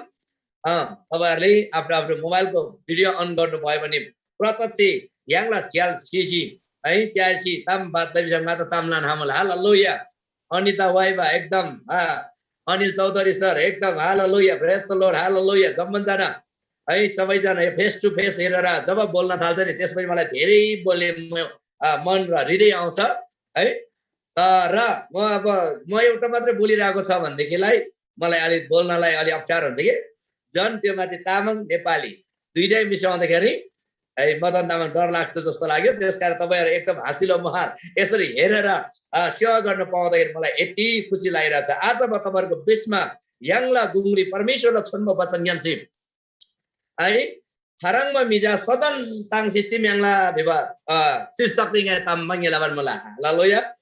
अ, तपाईँहरूले आफ्नो आफ्नो मोबाइलको भिडियो अन गर्नुभयो भने प्रत्यक्ष य्‍हाङला स्याल सिसी है च्यासी ताम बात भिसम ङात ताम लान हामल। हालेलुया। अनिता वाइबा एकदम आ, अनिल चौधरी सर एकदम hallelujah, praise the Lord, hallelujah. जम्मन जना है सबैजना यो फेस टु फेस हेरेर जब बोल्न थाल्छ नि त्यसपछि मलाई धेरै बोल्ने म- आ, मन र हृदय आउँछ है। तर म अब म एउटा मात्रै बोलिरहेको छ भनेदेखिलाई मलाई अलि बोल्नलाई अलि अप्ठ्यारो हुन्छ कि झन् त्यो माथि तामाङ नेपाली दुइटै मिसाउँदाखेरि है मदन तामाङ डर लाग्छ जस्तो लाग्यो। त्यस कारण तपाईँहरू एकदम हाँसिलो मुहार यसरी हेरेर अ, सेवा गर्न पाउँदाखेरि मलाई यति खुसी लागिरहेछ। आज म तपाईँहरूको बिचमा य्‍हाङला गुङरी परमेश्वरला छोन्‍बो वचन ङ्‌याम्‍सी है थरङ्ब मिजा सदन ताङ्सी चिम्‍याङ्ला भिबा अ, शीर्षकरी ङाइ ताम मङ्‌गे लबान मुला। हालेलुया।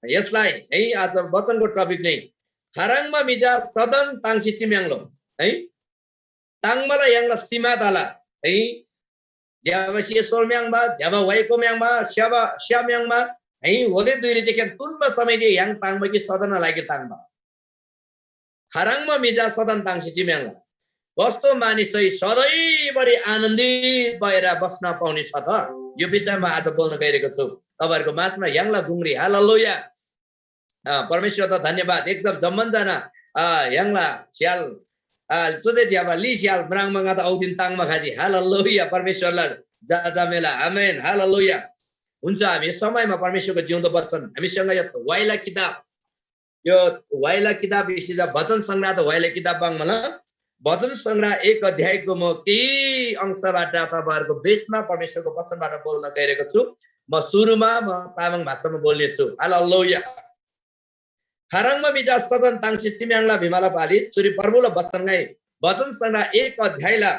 यसलाई है आज वचनको टपिक नै थरङ्ब मिजा सदन ताङ्सी चिम्‍याङ्लो है ताङ्बाला य्‍हाङला सीमा तला है ज्‍यबा सिए सोल म्‍याङ्बा ज्‍यबा वाइको म्‍याङ्बा स्‍याबा स्‍या म्‍याङ्बा है होदे दुइरी जे खेन तुन्‍बा समय जे य्‍हाङ ताङ्बा कि सदन लागि ताङ्बा। खाह्रङ्बा म्‍हि चा सदन ताङ्सी चिम्‍याङ्ला। कस्तो मानिस चाहिँ सधैँभरि आनन्दित भएर बस्न पाउने छ त? यो विषयमा आज बोल्न गइरहेको छु। तपाईँहरूको माझमा य्‍हाङला गुङरी हालेलुया। अ, परमेश्‍वरदा धन्यवाद। एकदम जम्‍मान जना, अ, य्‍हाङला स्‍याल, अ, चुदे ज्‍यबा ली स्‍याल म्राङ्मा ङादा औदिन ताङ्मा खजी। हालेलुया। परमेश्‍वरला जा जा मेला। आमेन। हालेलुया। हुन्छ, हामी यस समयमा परमेश्‍वरको जिउँदो वचन हामीसँग यो वाइला किताब यो वाइला किताब इसिदा भजन संग्रह त वाइला किताब बाङ मला भजन संग्रह एक अध्यायको म केही अंशबाट तपाईँहरूको बेसमा परमेश्वरको वचनबाट बोल्न गइरहेको छु। म सुरुमा म तामाङ भाषामा बोल्नेछु। हालेलुया। खारङमा मिजा सदन ताङसी चिम्याङला भिमाला पाली चुरी प्रभुला वचन गाई वचन संग्रह एक अध्यायला,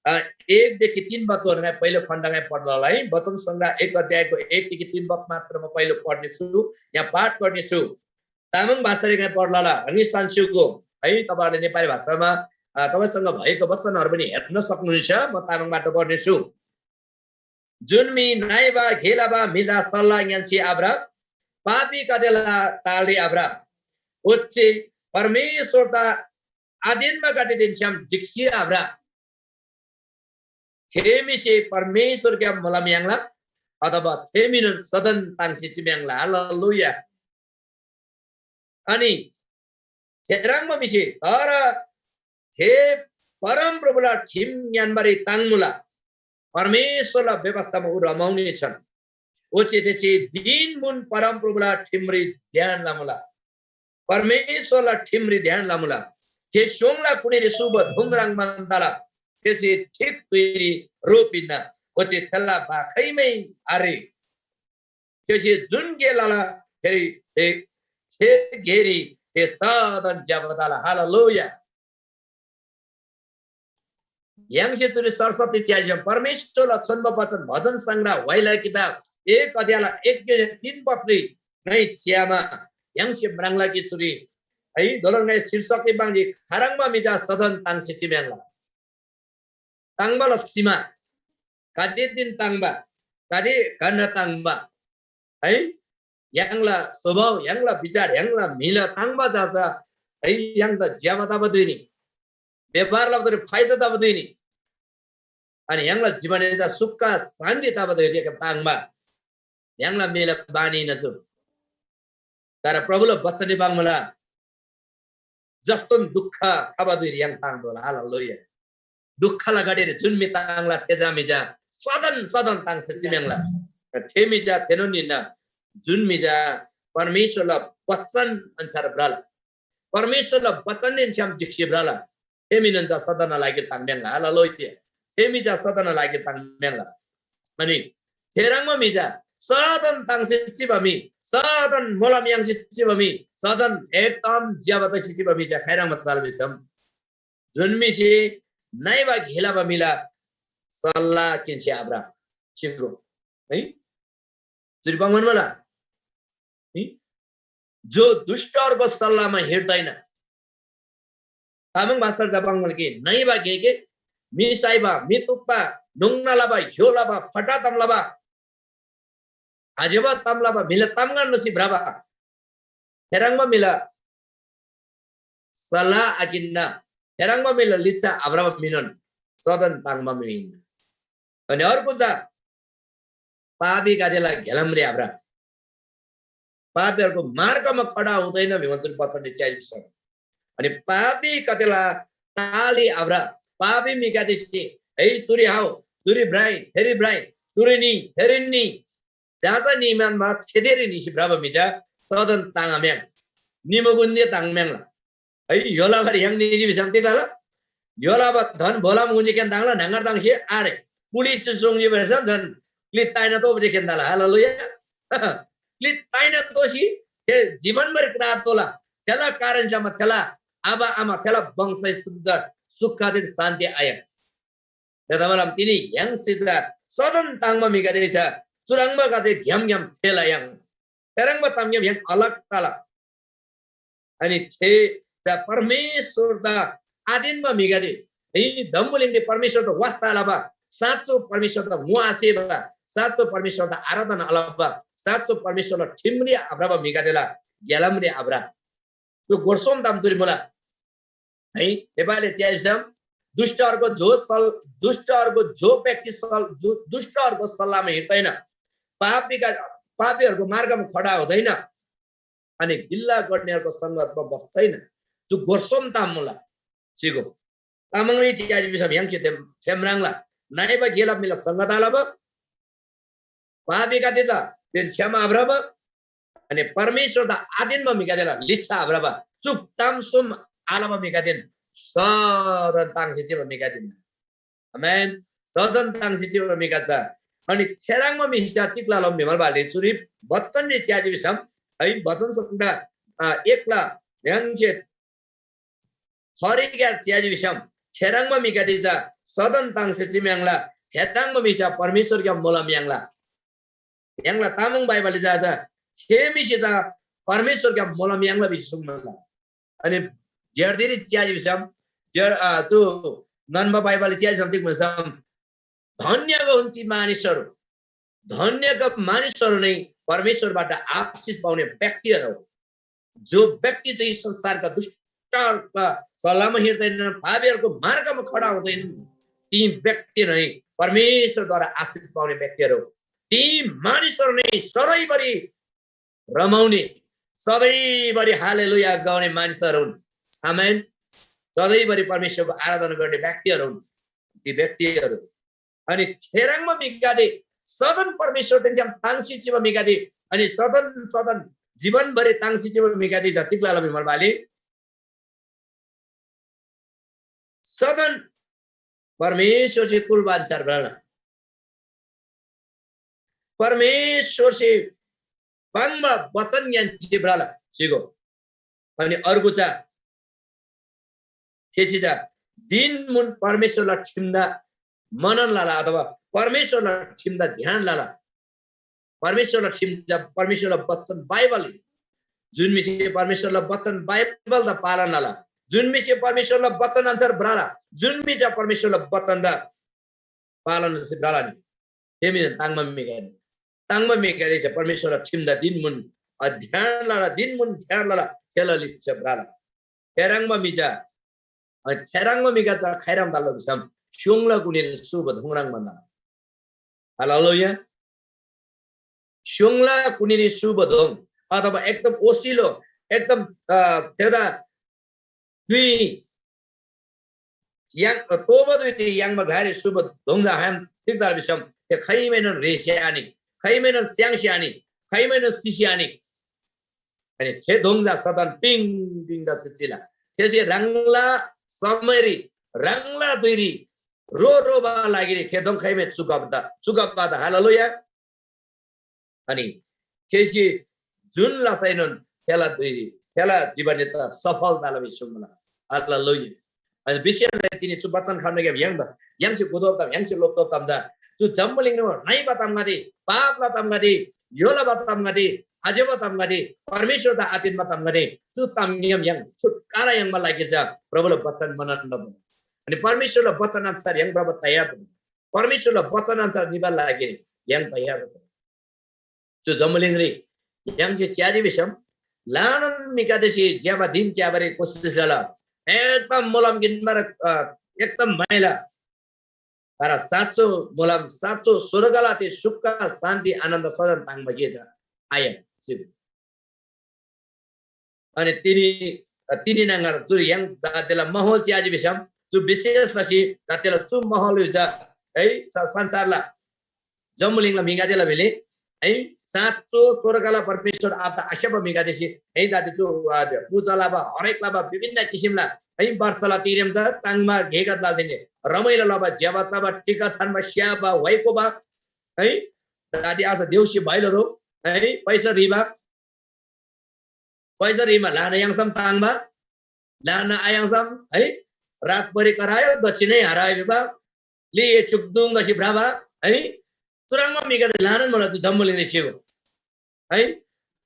अ, एकदेखि तीन पदको ङाइ पहिलो खण्ड ङाइ पढ्न लला है। वचन संग्रह एक अध्यायको एकदेखि तीन पद मात्र म पहिलो पढ्नेछु, यहाँ पाठ गर्नेछु। तामाङ भाषारी ङाइ पढ्न लला, अनि सान्स्युको है, तपाईँहरूले नेपाली भाषामा, अ, तपाईँसँग भएको वचनहरू पनि हेर्न सक्नुहुन्छ। म तामाङबाट पढ्नेछु। जुन म्‍हि नइबा गे लबा म्‍हिदा सल्‍लाह ङ्‌यान्‍सी आभ्र, पापीगदेला तालरी आभ्र, ओच्‍छे परमेश्‍वरदा आतेन्‍बागदेदेन छ्‌याम ढिक्‍सी आभ्र। थे म्‍हिसे परमेश्‍वरग्‍याम मोलम याङ्ला, अथवा थे म्‍हिनोन सदन ताङ्सी चिम्‍याङ्ला। हालेलुया। अनि थेह्रङ्बा म्‍हिसे, तर थे परमप्रभुला ठिम ङ्‌यान्‍बारी ताङ्मुला, परमेश्‍वरला व्यवस्थामा उ रमाउने छन्। ओच्‍छे थेसे दिनमुन परमप्रभुला ठिमरी ध्यान लमुला, परमेश्‍वरला ठिमरी ध्यान लमुला। थे स्‍योङला कुनीरी शुभ धुङ ह्रङ्‌बान तला। थेसे ठिक धुइरी रो पिन्‍ना, ओच्‍छे थेला बा खाइमै आरे। थेसे जुन गे लला, फेरि थे, थे गेरी थे सदन ज्‍यबा तला। हालेलुया। य्‍हाङसे चुरी सरस्वती च्‍याजी परमेश्‍वरला छोन्‍बो वचन भजन संग्रह व्‍हाइला किताब एक अध्यायला एक तीन पत्री ङाइ च्‍यामा य्‍हाङसे म्राङ्ला कि चुरी है, दोलर ङाइ शीर्षकरी पाङ्जी, खाह्रङ्बा म्‍हि चा सदन ताङ्सी चिम्‍याङ्ला। ताङ्बाला सीमा, कति दिन ताङ्बा, कति घण्‍टा ताङ्बा है? य्‍हाङला स्वभाव, य्‍हाङला विचार, य्‍हाङला म्‍हिला ताङ्बा चा चा है, य्‍हाङदा ज्‍यबा तबा धुइनी, व्‍यापार लबा धुइनी, फाइदा तबा धुइनी। अनि य्‍हाङला जीवनरी चा सुख शान्ति तबा धुइरी ताङ्बा। य्‍हाङला म्‍हिला बानी हिन चु। तर प्रभुला वचनरी पाङ्मुला, जस्तोन दुःख खबा धुइरी य्‍हाङ ताङ्तोःला। हालेलुया। दुःखला घडीरी जुन म्‍हि ताङ्ला, थे चा म्‍हि चा सदन सदन ताङ्सी चिम्‍याङ्ला। थे म्‍हि चा थेनोन हिन्‍ना, जुन म्‍हि चा परमेश्‍वरला वचन अन्‍छार भ्रला, परमेश्‍वरला वचनदेन छ्‌याम ढिक्‍सी भ्रला, थे म्‍हिनोन चा सदनना लागिरी ताङ्म्‍याङ्ला। हालेलुया। थे म्‍हि चा सदनना लागिरी ताङ्म्‍याङ्ला। अनि थेह्रङ्बा म्‍हि चा सदन ताङ्सी चिबा म्‍हि, सदन मोलम याङ्सी चिबा म्‍हि, सदन एकदम ज्‍यबा तसी चिबा म्‍हि चा खाइह्रङ्बा तला भिसम, जुन म्‍हिसे नइबा गे लबा म्‍हिला सल्‍लाह किन्‍सी आभ्र। चिगो है। चुरी पाङ्‌बान मुला है? जो दुष्टहरूको सल्लाहमा हिँड्दैन। तामाङ भाषार जा पाङ्‌बान कि नइबा गे के, म्‍हि साइबा, म्‍हि तुप्‍बा, न्‍होङ्ना लबा, य्‍हो लबा, फटा ताम लबा, आज्‍यबा ताम लबा, म्‍हिला तामगन लसी भ्रबा, थेह्रङ्बा म्‍हिला सल्‍लाह आकिन्‍ना, थेह्रङ्बा म्‍हिला लिच्‍छा आभ्रबा म्‍हिनोन सदन ताङ्बा म्‍हि हिन्‍ना। अनि अर्को चा पापीगदेला ग्‍यालामरी आभ्र। पापीहरूको मार्गमा खडा हुँदैन भिमा जुन वचनले च्याइसक्छ। अनि पापीगदेला तालरी आभ्र। पापी म्‍हिगदेसे है चुरी हाउ, चुरी भ्राइ, थेरी भ्राइ, चुरी नि, थेरी नि, जाँचा निमान मा थेथेरी निसी भ्रबा म्‍हि चा सदन ताङ्‌आम्‍याङ्। निमगुन्‍दे ताङ्‌म्‍याङ्ला। है, य्‍होलाबारी य्‍हाङ निजी भिसम तिग लला? य्‍होलाबा धन भोलाम गुन्‍जी केन ताङ्ला, न्‍हङगर ताङ्सी आरे। पुलिस सोङ्जी भिसम झन क्लित ताइना तोबरी केन ताला। हालेलुया। क्लित ताइना तोसी थे जीवनभर क्रा तोला। थेला कारण जम्मा थेला आबा आमा थेला वंशै शुद्ध सुखदेन शान्ति आयाङ्। थेतबासेलमा तिनी य्‍हाङसे चा सदन ताङ्बा म्‍हिगदे चा चुह्रङ्बागदे ग्‍यामग्‍याम फेला य्‍हाङ। थेह्रङ्बा तामग्‍याम य्‍हाङ अलग तला। अनि थे चा परमेश्‍वरदा आतेन्‍बा म्‍हिगदे, यी जम्‍बुलिङरी परमेश्‍वरदा वास्‍ता लबा, साँचो परमेश्‍वरदा ङोआसेबा, साँचो परमेश्‍वरदा आराधना लबा, साँचो परमेश्‍वरला ठिमरी आभ्रबा म्‍हिगदेला ग्‍यालामरी आभ्र। त्यो गोर सोम ताम चुरी मुला। है, नेपालले च्याइसम दुष्टहरूको जो सल-, दुष्टहरूको जो व्यक्ति सल-, दु-, दुष्टहरूको सल्लाहमा हिँड्दैन, पापीका, पापीहरूको मार्गमा खडा हुँदैन, अनि गिल्ला गर्नेहरूको सङ्गतमा बस्दैन। त्यो गोर सोम ताम मुला। सिगो तामाङरी च्याइसम य्‍हाङ के थेम, थेम राङला नाइबा गेला मिला सङ्गत आलबा, पापीगदेदा तेन क्षमा आभ्रबा, अनि परमेश्‍वरदा आतेन्‍बा म्‍हिगदेला लिच्‍छा आभ्रबा, चुप ताम सोम आलबा म्‍हिगदेन सदन ताङ्सी चिबा म्‍हिगदेन। आमेन। सदन ताङ्सी चिबा म्‍हिगद। अनि थेह्रङ्बा म्‍हिस्‍या तिग लला भिमल बाली चुरी बचनरी च्‍याजी भिसम, है, बचन संग्रह, अ, एकला य्‍हाङसे थरीग्‍यार च्‍याजी भिसम, थेह्रङ्बा म्‍हिगदे चा सदन ताङ्सी चिम्‍याङ्ला, थेह्रङ्बा म्‍हि चा परमेश्‍वरग्‍याम मोलम याङ्ला। य्‍हाङला तामाङ बाइबलले चा, चा थे म्‍हिसे चा परमेश्‍वरग्‍याम मोलम याङ्ला भिसी सुङ्मुला। अनि ज्‍यार्दीरी च्‍याजी भिसम, ज्‍यार-, अ, चु नन्‍बा बाइबलले च्‍याजी भिसम तिग भिसम, धन्‍यगो हुन् ती मानिसहरू, धन्‍यगो मानिसहरू नै परमेश्‍वरबाट आशिष पाउने व्यक्तिहरू हो। जो व्यक्ति चाहिँ संसारका दुष्टहरूका सल्लाहमा हिँड्दैनन्, पापीहरूको मार्गमा खडा हुँदैनन्, ती व्यक्ति नै परमेश्वरद्वारा आशिष पाउने व्यक्तिहरू हो। ती मानिसहरू नै सधैँभरि रमाउने, सधैँभरि हालेलुया गाउने मानिसहरू हुन्। आमेन। सधैँभरि परमेश्वरको आराधना गर्ने व्यक्तिहरू हुन् ती व्यक्तिहरू। अनि थेह्रङ्बा म्‍हिगदे सदन परमेश्‍वरदेन छ्‌याम ताङ्सी चिबा म्‍हिगदे, अनि सदन सदन जीवनभरि ताङ्सी चिबा म्‍हिगदे जतिक लाला भिमल बाली सदन परमेश्‍वरसे कुल्‍बा अन्‍छार भ्रला। परमेश्‍वरसे पाङ्बा वचन ङ्‌यान्‍सी भ्रला सिगो। अनि अर्को चा थेसी चा दिनमुन परमेश्‍वरला ठिमदा मनन लला अथवा परमेश्‍वरला ठिमदा ध्यान लला। परमेश्‍वरला ठिम चा परमेश्‍वरला वचन बाइबल। जुन म्‍हिसे परमेश्‍वरला वचन बाइबलदा पालन लला, जुन म्‍हिसे परमेश्‍वरला वचन अन्‍छार भ्रला, जुन म्‍हि चा परमेश्‍वरला वचनदा पालन लसी भ्रला नि, थे म्‍हिनोन ताङ्‍बा म्‍हिगदे, ताङ्‍बा म्‍हिगदे चा परमेश्‍वरला ठिमदा दिनमुन अध्ययन लला, दिनमुन ध्यान लला, थेला लिच्‍छा भ्रला। थेह्रङ्बा म्‍हि चा, अनि थेह्रङ्बा म्‍हिगदे चा खाइह्रङ् तला भिसम स्‍योङला कुनीरी सुबा दोङ ह्रङ् भन्‍दा। हालेलुया। स्‍योङला कुनीरी सुबा दोङ अथवा एकदम ओसिलो, एकदम, अ, थेदा धुइ याङ, तोबा धुइरी याङ्बा ग्‍लारी सुबा दोङ चा हाम तिग्‍दा भिसम थे खाइमैनोन रेस्‍या आनि, खाइमैनोन स्‍याङ्स्‍या आनि, खाइमैनोन सिस्‍या आनि। अनि थे दोङ चा सदन पिङ पिङ तसी चिला। थेसे ह्राङला समयरी, ह्राङला धुइरी रो रोबा लागिरी थे दोङ खाइमै चुगप्‍दा, चुगप्‍दा। हालेलुया। अनि थेसे जुन लसैनोन थेला धुइरी, थेला जीवनरी चा सफल तला भिसी सुङ्मुला। हालेलुया। अनि विशेष लसी तिनी चु वचन खम्‍नाग्‍याम य्‍हाङदा, य्‍हाङसे गुदोब ताम, य्‍हाङसे लोकतोब ताम चा चु जम्‍बुलिङरी नइबा तामगदे, पापला तामगदे, य्‍होलबा तामगदे, आज्‍यबा तामगदे, परमेश्‍वरदा आतेन्‍बा तामगदे, चु तामग्‍याम य्‍हाङ छुटकारा याङ्बा लागिर चा प्रभुला वचन मनन लबा। अनि परमेश्‍वरला वचन अन्‍सार य्‍हाङ भ्रबा तयार तबा। परमेश्‍वरला वचन अन्‍सार निबाला लागिर य्‍हाङ तयार तबा। चु जम्‍बुलिङरी य्‍हाङसे च्‍याजी भिसम ल्‍हानान म्‍हिगदेसे ज्‍यबा दिम च्‍याबारी कोसिस लला। एकदम मोलम किन्‍बार, अ, एकदम माइला। तर साँचो मोलम, साँचो स्वर्गला ती सुख, शान्ति, आनन्द सदन ताङ्बा गे चा आया। अनि तिनी, तिनी न्‍हङगर चुरी य्‍हाङ जातिला माहौल च्‍याजी भिसम, चु विशेष लसी जातिला चु माहौल भिजा है, स-, संसारला जम्‍बुलिङला म्‍हिगदेला भिले है, साँचो स्वर्गला परमेश्‍वर आबादा आस्‍याप्‍बा म्‍हिगदेसे है, जाति चु, आ, पूजा लबा, हरेक लबा, विभिन्न किसिमला है, वर्षला तिरेम चा ताङ्मा घेगत लालदिने, रमाइलो लबा, ज्‍यबा चबा, टिका थान्‍बा, स्‍याबा, व्‍हाइकोबा है, जाति आज देउसी भैलो रो है, पैसा रिबा, पैसा रिमा ल्‍हाना याङ्सम ताङ्बा, ल्‍हाना आयाङ्सम है, रातभरि करायो, दक्षिणै हरायो भिबा, लि ए चुकदुङ दसी भ्रबा है, चुह्रङ्बा म्‍हिगदे ल्‍हानान मुला, चु जम्‍बुलिङरी सिगो है,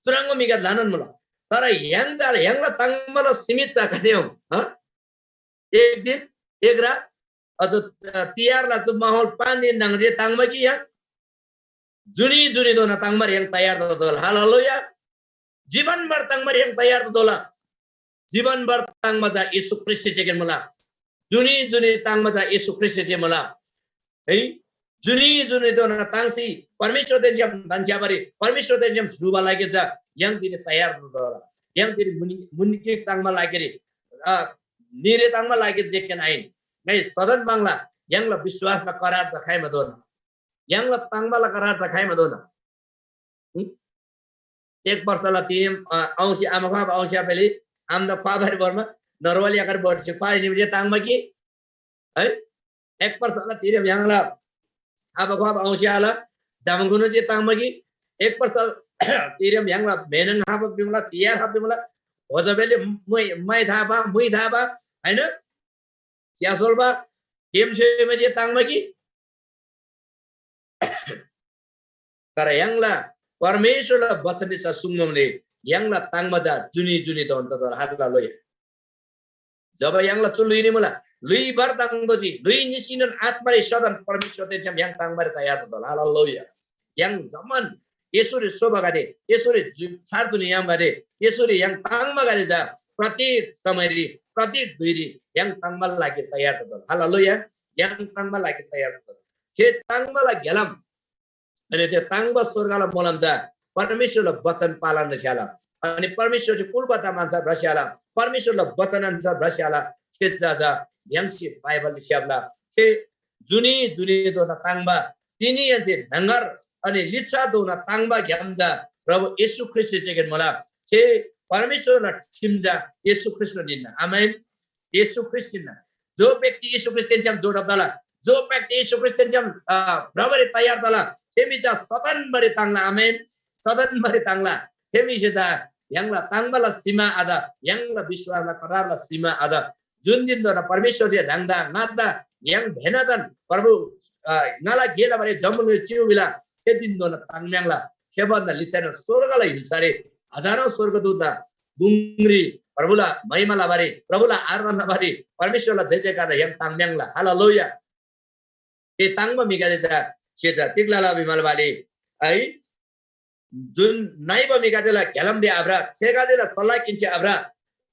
चुह्रङ्बा म्‍हिगदे ल्‍हानान मुला। तर य्‍हाङ चा, य्‍हाङला ताङ्बाला सीमित चा कति हो, हँ? एक दिन, एक रात, अझ, अ, तिहारला चु माहौल पाँच दिन न्‍हङरी ताङ्बा कि य्‍हाङ जुनी जुनीधोना ताङ्बार य्‍हाङ तयार ततोःला। हालेलुया। जीवनभर ताङ्बार य्‍हाङ तयार ततोःला। जीवनभर ताङ्बा चा येशू ख्रीष्‍ट जे मुला। जुनी जुनी ताङ्बा चा येशू ख्रीष्‍ट जे मुला। है? जुनी जुनीधोना ताङ्सी परमेश्‍वरदेन छ्‌याम धन्‍छ्‌याबारी, परमेश्‍वरदेन छ्‌याम स्‍हुबा लागिर चा य्‍हाङ तिनी तयार ततोःला। य्‍हाङ तिनी मुनि, मुनिकी ताङ्बा लागिरी, अ, निरे ताङ्बा लागिर जेकेन आहिन। ङाइ सदन बाङ्ला य्‍हाङला विश्‍वासला करार चा खाइमा दोना। य्‍हाङला ताङ्बाला करार चा खाइमा दोना। हुँ? एक वर्षला तिरेम, अ, औंसी आमा ख्‍वाबा औंसी आपेली आमदा ख्‍वाबारी भरमा नरवाली आकार बढसी ख्‍वाई निबजे ताङ्बा कि? है? एक वर्षला तिरेम य्‍हाङला आबा ख्‍वाबा औंसी आला जामगुनु जे ताङ्बा कि? एक वर्ष तिरेम य्‍हाङला मेनङ हाबा बिमला, तियार हाबा बिमला, होजबेले मुइ, माइ थाबा, मुइ थाबा, हैन? च्‍यासोल्‍बा, केम छ्‌योइमा जे ताङ्‍बा कि? तर य्‍हाङला परमेश्‍वरला वचनरी चा सुङ्बा मुले य्‍हाङला ताङ्‍बा चा जुनी जुनी धोन्‍ता तोःला। हालेलुया। जब य्‍हाङला चु ल्‍हुइरी मुला, ल्‍हुइ भर ताङ्तोःजी, ल्‍हुइ निसीनोन आत्‍मारी सदन परमेश्‍वरदेन छ्‌याम य्‍हाङ ताङ्बारी तयार ततोःला। हालेलुया। य्‍हाङ जम्‍मान येशूरी सोबागदे, येशूरी जु-, छार जुनी यामगदे, येशूरी य्‍हाङ ताङ्बागदे चा प्रत्येक समयरी, प्रत्येक धुइरी य्‍हाङ ताङ्बाला लागि तयार ततोःला। हालेलुया। य्‍हाङ ताङ्बाला लागि तयार ततोःला। थे ताङ्बाला ग्‍यालाम अनि त्यो ताङ्बा स्‍वर्गला मोलम चा परमेश्‍वरला वचन पालन लस्‍याला। अनि परमेश्‍वरसे कुल्‍बा ताम अन्‍छार भ्रस्‍याला, परमेश्‍वरला वचन अन्‍छार भ्रस्‍याला। थे चा चा य्‍हाङसे बाइबल स्‍याप्‍ला। थे जुनी जुनीधोना ताङ्बा, तिनीयन्‍से न्‍हङगर अनि लिच्‍छाधोना ताङ्बा ग्‍याम चा प्रभु येशू ख्रीष्‍टसे चेकेन मुला। थे परमेश्‍वरला ठिम चा येशू ख्रीष्‍टनोन हिन्‍ना। आमेन। येशू ख्रीष्‍ट हिन्‍ना। जो व्यक्ति येशू ख्रीष्‍टदेन छ्‌याम जोडब तला, जो व्यक्ति येशू ख्रीष्‍टदेन छ्‌याम, अ, भ्रबारी तयार तला, थे म्‍हि चा सदन भरी ताङ्ला। आमेन। सदन भरी ताङ्ला। थे म्‍हिसे चा य्‍हाङला ताङ्बाला सीमा आत, य्‍हाङला विश्‍वासला करारला सीमा आत। जुन दिनधोना परमेश्‍वरसे ह्राङदा ङादा य्‍हाङ भेनादन प्रभु, अ, ङाला गे लबारी जम्‍बुलिङरी चिउ भिला, थे दिनधोना ताङ्म्‍याङ्ला। थे भन्‍दा लिच्‍छाएनोन स्‍वर्गला य्‍हुल्‍सारी हजारौं स्‍वर्गदूतदा गुङरी प्रभुला महिमा लबारी, प्रभुला आराधना लबारी, परमेश्‍वरला जय जयकारदा य्‍हाङ ताङ्म्‍याङ्ला। हालेलुया। थे ताङ्बा म्‍हिगदे चा से चा तिग लला भिमल बाली है, जुन नइबा म्‍हिगदेला ग्‍यालामरी आभ्र, थेगदेला सल्‍लाह किन्‍सी आभ्र,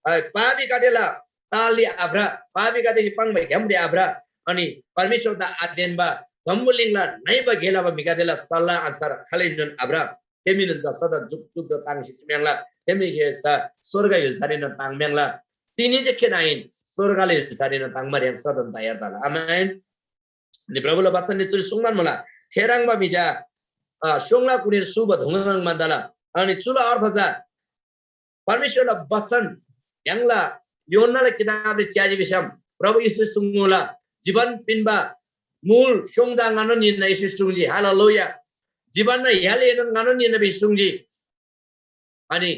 है, पापीगदेला तालरी आभ्र, पापीगदेसे पाङ्बा ग्‍यामरी आभ्र, अनि परमेश्‍वरदा आतेन्‍बा जम्‍बुलिङला नइबा गे लबा म्‍हिगदेला सल्‍लाह अन्‍छार खालैनोन आभ्र। थे म्‍हिनोन चा सदन जुकजुकधोना ताङ्सी चिम्‍याङ्ला। थे म्‍हिसे चा स्‍वर्ग य्‍हुल्‍सारीनोन ताङ्म्‍याङ्ला। तिनी जे खेन आहिन, स्‍वर्गला य्‍हुल्‍सारीनोन ताङ्बारी य्‍हाङ सदन तयार तला। आमेन। अनि प्रभुला वचनले चुरी सुङ्बान मुला, थेह्रङ्बा म्‍हि चा, अ, स्‍योङला कुनीर सूबा धुङ ह्रङ्‌बान तला। अनि चुला अर्थ चा परमेश्‍वरला वचन य्‍हाङला यूहन्‍नाला किताबरी च्‍याजी भिसम प्रभु येशू सुङ्मुला, जीवन पिन्‍बा मुल स्‍योङ चा ङानोन हिन्‍ना येशू सुङ्जी। हालेलुया। जीवनना य्‍हालएनोन ङानोन हिन्‍ना भिसी सुङ्जी। अनि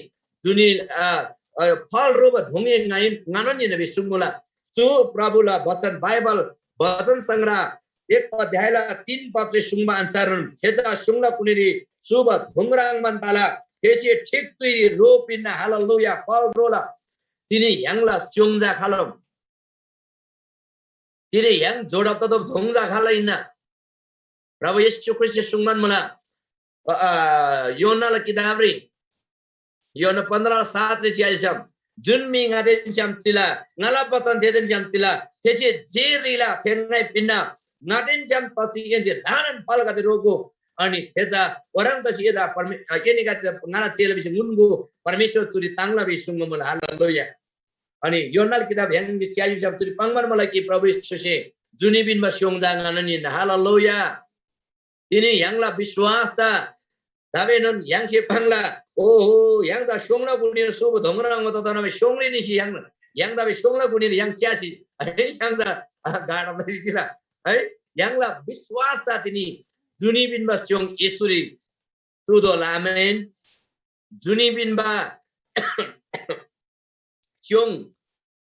जुनी, अ, अ, फल रोबा धुङ ङानोन हिन्‍ना भिसी सुङ्मुला। चु प्रभुला वचन बाइबल भजन संग्रह एक अध्यायला तीन पदरी सुङ्बा अन्‍छारनोन थे चा स्‍योङला कुनीरी सूबा धुङ ह्रङ्‌बान तला। थेसे ठीक धुइरी रो पिन्‍ना। हालेलुया। फल रोला। तिनी य्‍हाङला स्‍योङ चा खालम? तिनी य्‍हाङ जोडब ततोःबा धुङ चा खाल हिन्‍ना? प्रभु येशू ख्रीष्‍टसे सुङ्बान मुला, अ, अ, यूहन्‍नाला किताबरी, यूहन्‍ना पन्ध्र सातरी च्‍याइसम, जुन म्‍हि ङादेन छ्‌याम चिला, ङाला बचन थेदेन छ्‌याम चिला, थेसे जे ह्रीला थे ङाइ पिन्‍ना। ङादेन छ्‌याम तसी एन्‍से ल्‍हानान फलगदे रोगो, अनि थे चा ओह्रङ् तसी एदा परमे-, अ, एनीगदे ङाला चेला भिसी ङुन्‍गो, परमेश्‍वर चुरी ताङ्ला भिसी सुङ्बा मुला। हालेलुया। अनि यूहन्‍नाला किताब य्‍हाङसे च्‍याजी भिसम चुरी पाङ्‌बान मुला कि प्रभु येशूसे जुनी पिन्‍बा स्‍योङ चा ङानोन हिन्‍ना। हालेलुया। तिनी य्‍हाङला विश्‍वास चा दाबेनोन य्‍हाङसे पाङ्ला। ओहो, य्‍हाङ चा स्‍योङला गुनीर सूबा धोङ ह्रङ्‌बा ततोःनाबे स्‍योङरी निसी य्‍हाङ, य्‍हाङ दाबे स्‍योङला गुनीर य्‍हाङ च्‍यासी, है, य्‍हाङ चा, आ, गाडा लसी चिला, है, य्‍हाङला विश्‍वास चा तिनी जुनी पिन्‍बा स्‍योङ येशूरी चुतोःला। आमेन। जुनी पिन्‍बा स्‍योङ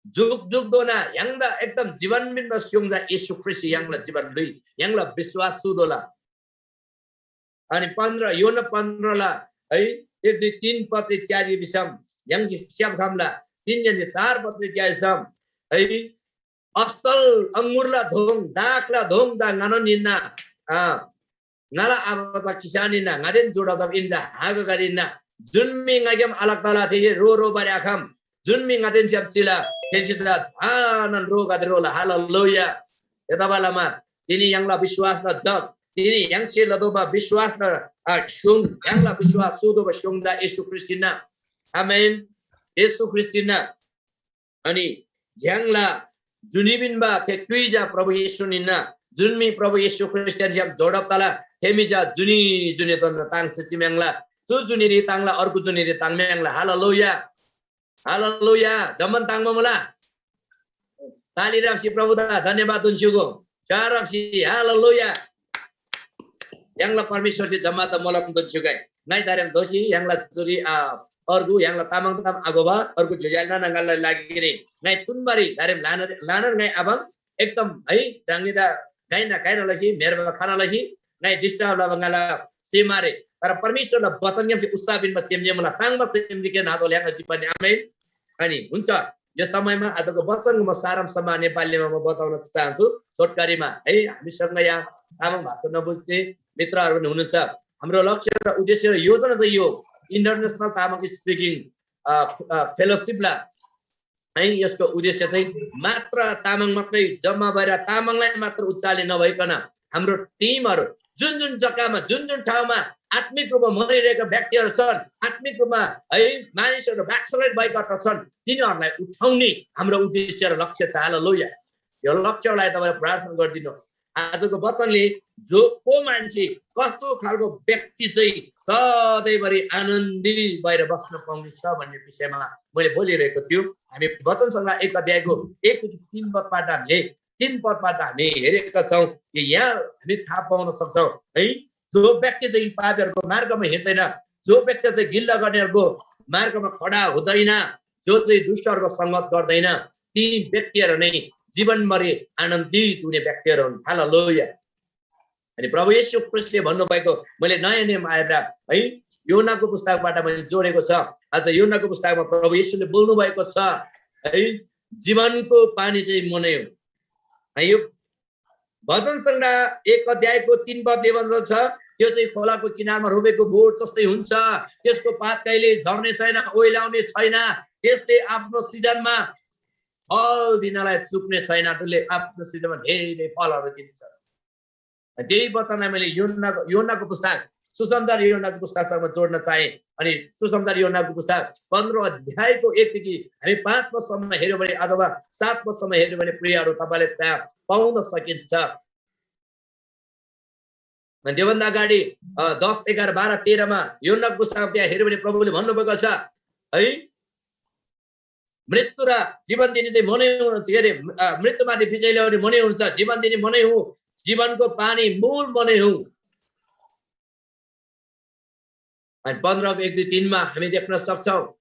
जुकजुकधोना य्‍हाङदा एकदम जीवन पिन्‍बा स्‍योङ चा येशू ख्रीष्‍ट य्‍हाङला जीवन ल्‍हुइ, य्‍हाङला विश्‍वास सुतोःला। अनि पन्ध्र, यूहन्‍ना पन्ध्रला, है, एक दुई तीन पदरी च्‍याजी भिसम य्‍हाङसे स्‍याप्‍खम्‍ला। तीनदेन चार पदरी च्‍याइसम, है, असल अङगुरला धोङ, दाखला धोङ चा ङानोन हिन्‍ना। अँ, ङाला आबा चा किसान हिन्‍ना, ङादेन जोडब तब इन चा हागगदे हिन्‍ना। जुन म्‍हि ङाग्‍याम अलग तला थेसे रो रोबारी आखम। जुन म्‍हि ङादेन छ्‌याम चिला थेसे चा ल्‍हानान रोगदे रोला। हालेलुया। थेतबालमा तिनी य्‍हाङला विश्‍वासला जग, तिनी य्‍हाङसे लतोःबा विश्‍वासला, आ, स्‍योङ, य्‍हाङला विश्‍वास सुतोःबा स्‍योङ चा येशू ख्रीष्‍ट हिन्‍ना। आमेन। येशू ख्रीष्‍ट हिन्‍ना। अनि य्‍हाङला जुनी पिन्‍बा थे क्‍युइ चा प्रभु येशून हिन्‍ना। जुन म्‍हि प्रभु येशू ख्रीष्‍टदेन छ्‌याम जोडब तला, थे म्‍हि चा जुनी जुनीधोना ताङ्सी चिम्‍याङ्ला। चु जुनीरी ताङ्ला, अर्गु जुनीरी ताङ्म्‍याङ्ला। हालेलुया। हालेलुया। जम्‍मान ताङ्‍बा मुला? ताली राप्‍सी प्रभुदा धन्‍यवाद उन्‍स्‍युगो। चा राप्‍सी, हालेलुया। य्‍हाङला परमेश्‍वरसे जम्‍मा त मोलम दोन्‍स्‍युगै। ङाइ दारेम दोःसी य्‍हाङला चुरी, आ, अर्गु य्‍हाङला तामाङ ताम आघोबा अर्गु ज्‍योज्‍यो आले नाना आङागदेला लागिरी ङाइ तुन्‍बारी दारेम ल्‍हानान, ल्‍हानान ङाइ आबाङ। एकदम है, ह्राङनीदा गाइना गाइना लसी, मेरबा खाना लसी, ङाइ डिस्टर्ब लबा ङाला सेम आरे। तर परमेश्‍वरला वचनग्‍यामसे उत्साह पिन्‍बा सेम जे मुला, ताङ्‍बा सेम जे के नातो ल्याङ्गा जिब्बानी। आमेन। अनि हुन्छ, यो समयमा आजको वचनको म सारांशमा नेपालीमा म बताउन चाहन्छु, छोटकरीमा है। हामीसँग यहाँ तामाङ भाषा नबुझ्ने मित्रहरू पनि हुनुहुन्छ। हाम्रो लक्ष्य र उद्देश्य र योजना चाहिँ यो इन्टरनेसनल तामाङ स्पिकिङ, अ, अ, फेलोसिपला है, यसको उद्देश्य चाहिँ मात्र तामाङ मात्रै जम्मा भएर तामाङलाई मात्र उचाल्ने नभइकन हाम्रो टिमहरू जुन जुन जग्गामा, जुन जुन ठाउँमा आत्मिक रूपमा मरिरहेका व्यक्तिहरू छन्, आत्मिक रूपमा है मानिसहरू ब्याकस्लाइड भएका छन्, तिनीहरूलाई उठाउने हाम्रो उद्देश्य र लक्ष्य छ। हालेलुया। यो लक्ष्यलाई तपाईँले प्रार्थना गरिदिनुहोस्। आजको वचनले जो को मान्छे, कस्तो खालको व्यक्ति चाहिँ सधैँभरि आनन्दी भएर बस्न पाउने छ भन्ने विषयमा मैले बोलिरहेको थियो। हामी वचन सङ्ग्रह एक अध्यायको एक देखि तीन पदबाट हामीले तीन पदबाट हामी हेरेका छौँ कि यहाँ हामी थाहा पाउन सक्छौँ है, जो व्यक्ति चाहिँ पापीहरूको मार्गमा हिँड्दैन, जो व्यक्ति चाहिँ गिल्ला गर्नेहरूको मार्गमा खडा हुँदैन, जो चाहिँ दुष्टहरूको सङ्गत गर्दैन, ती व्यक्तिहरू नै जीवनभरि आनन्दित हुने व्यक्तिहरू हुन्। हालेलुया। अनि प्रभु येशू ख्रीष्टले भन्नुभएको, मैले नयाँ नियम आएर है, योनाको पुस्तकबाट मैले जोडेको छ। आज योनाको पुस्तकमा प्रभु येशूले बोल्नुभएको छ है, जीवनको पानी चाहिँ म नै हुँ है। यो भजन सङ्ग्रह एक अध्यायको तीन पदले भन्छ, त्यो चाहिँ खोलाको किनारमा रोपेको बोट जस्तै हुन्छ, त्यसको पात कहिले झर्ने छैन, ओइलाउने छैन, त्यसले आफ्नो सिजनमा फल दिनलाई चुक्ने छैन, त्यसले आफ्नो सिजनमा धेरै फलहरू दिन्छ। त्यही वचनलाई मैले योनाको योनाको पुस्तक, सुसमाचार योनाको पुस्तकसँग जोड्न चाहे। अनि सुसमाचार योनाको पुस्तक पन्ध्र अध्यायको एकदेखि हामी पाँच पदसम्म हेऱ्यौँ भने अथवा सात पदसम्म हेऱ्यौँ भने, प्रियहरू, तपाईँले त्यहाँ पाउन सकिन्छ। अनि त्योभन्दा अगाडि, अ, दस, एघार, बाह्र, तेह्रमा योनाको पुस्तक त्यहाँ हेऱ्यो भने प्रभुले भन्नुभएको छ है, मृत्यु र जीवन दिने चाहिँ म नै हुँ, के अरे, अ, मृत्युमाथि विजय ल्याउने म नै हुनुहुन्छ, जीवन दिने म नै हुँ, जीवनको पानी मूल म नै हुँ। अनि पन्ध्रको एक, दुई, तिनमा हामी देख्न सक्छौँ,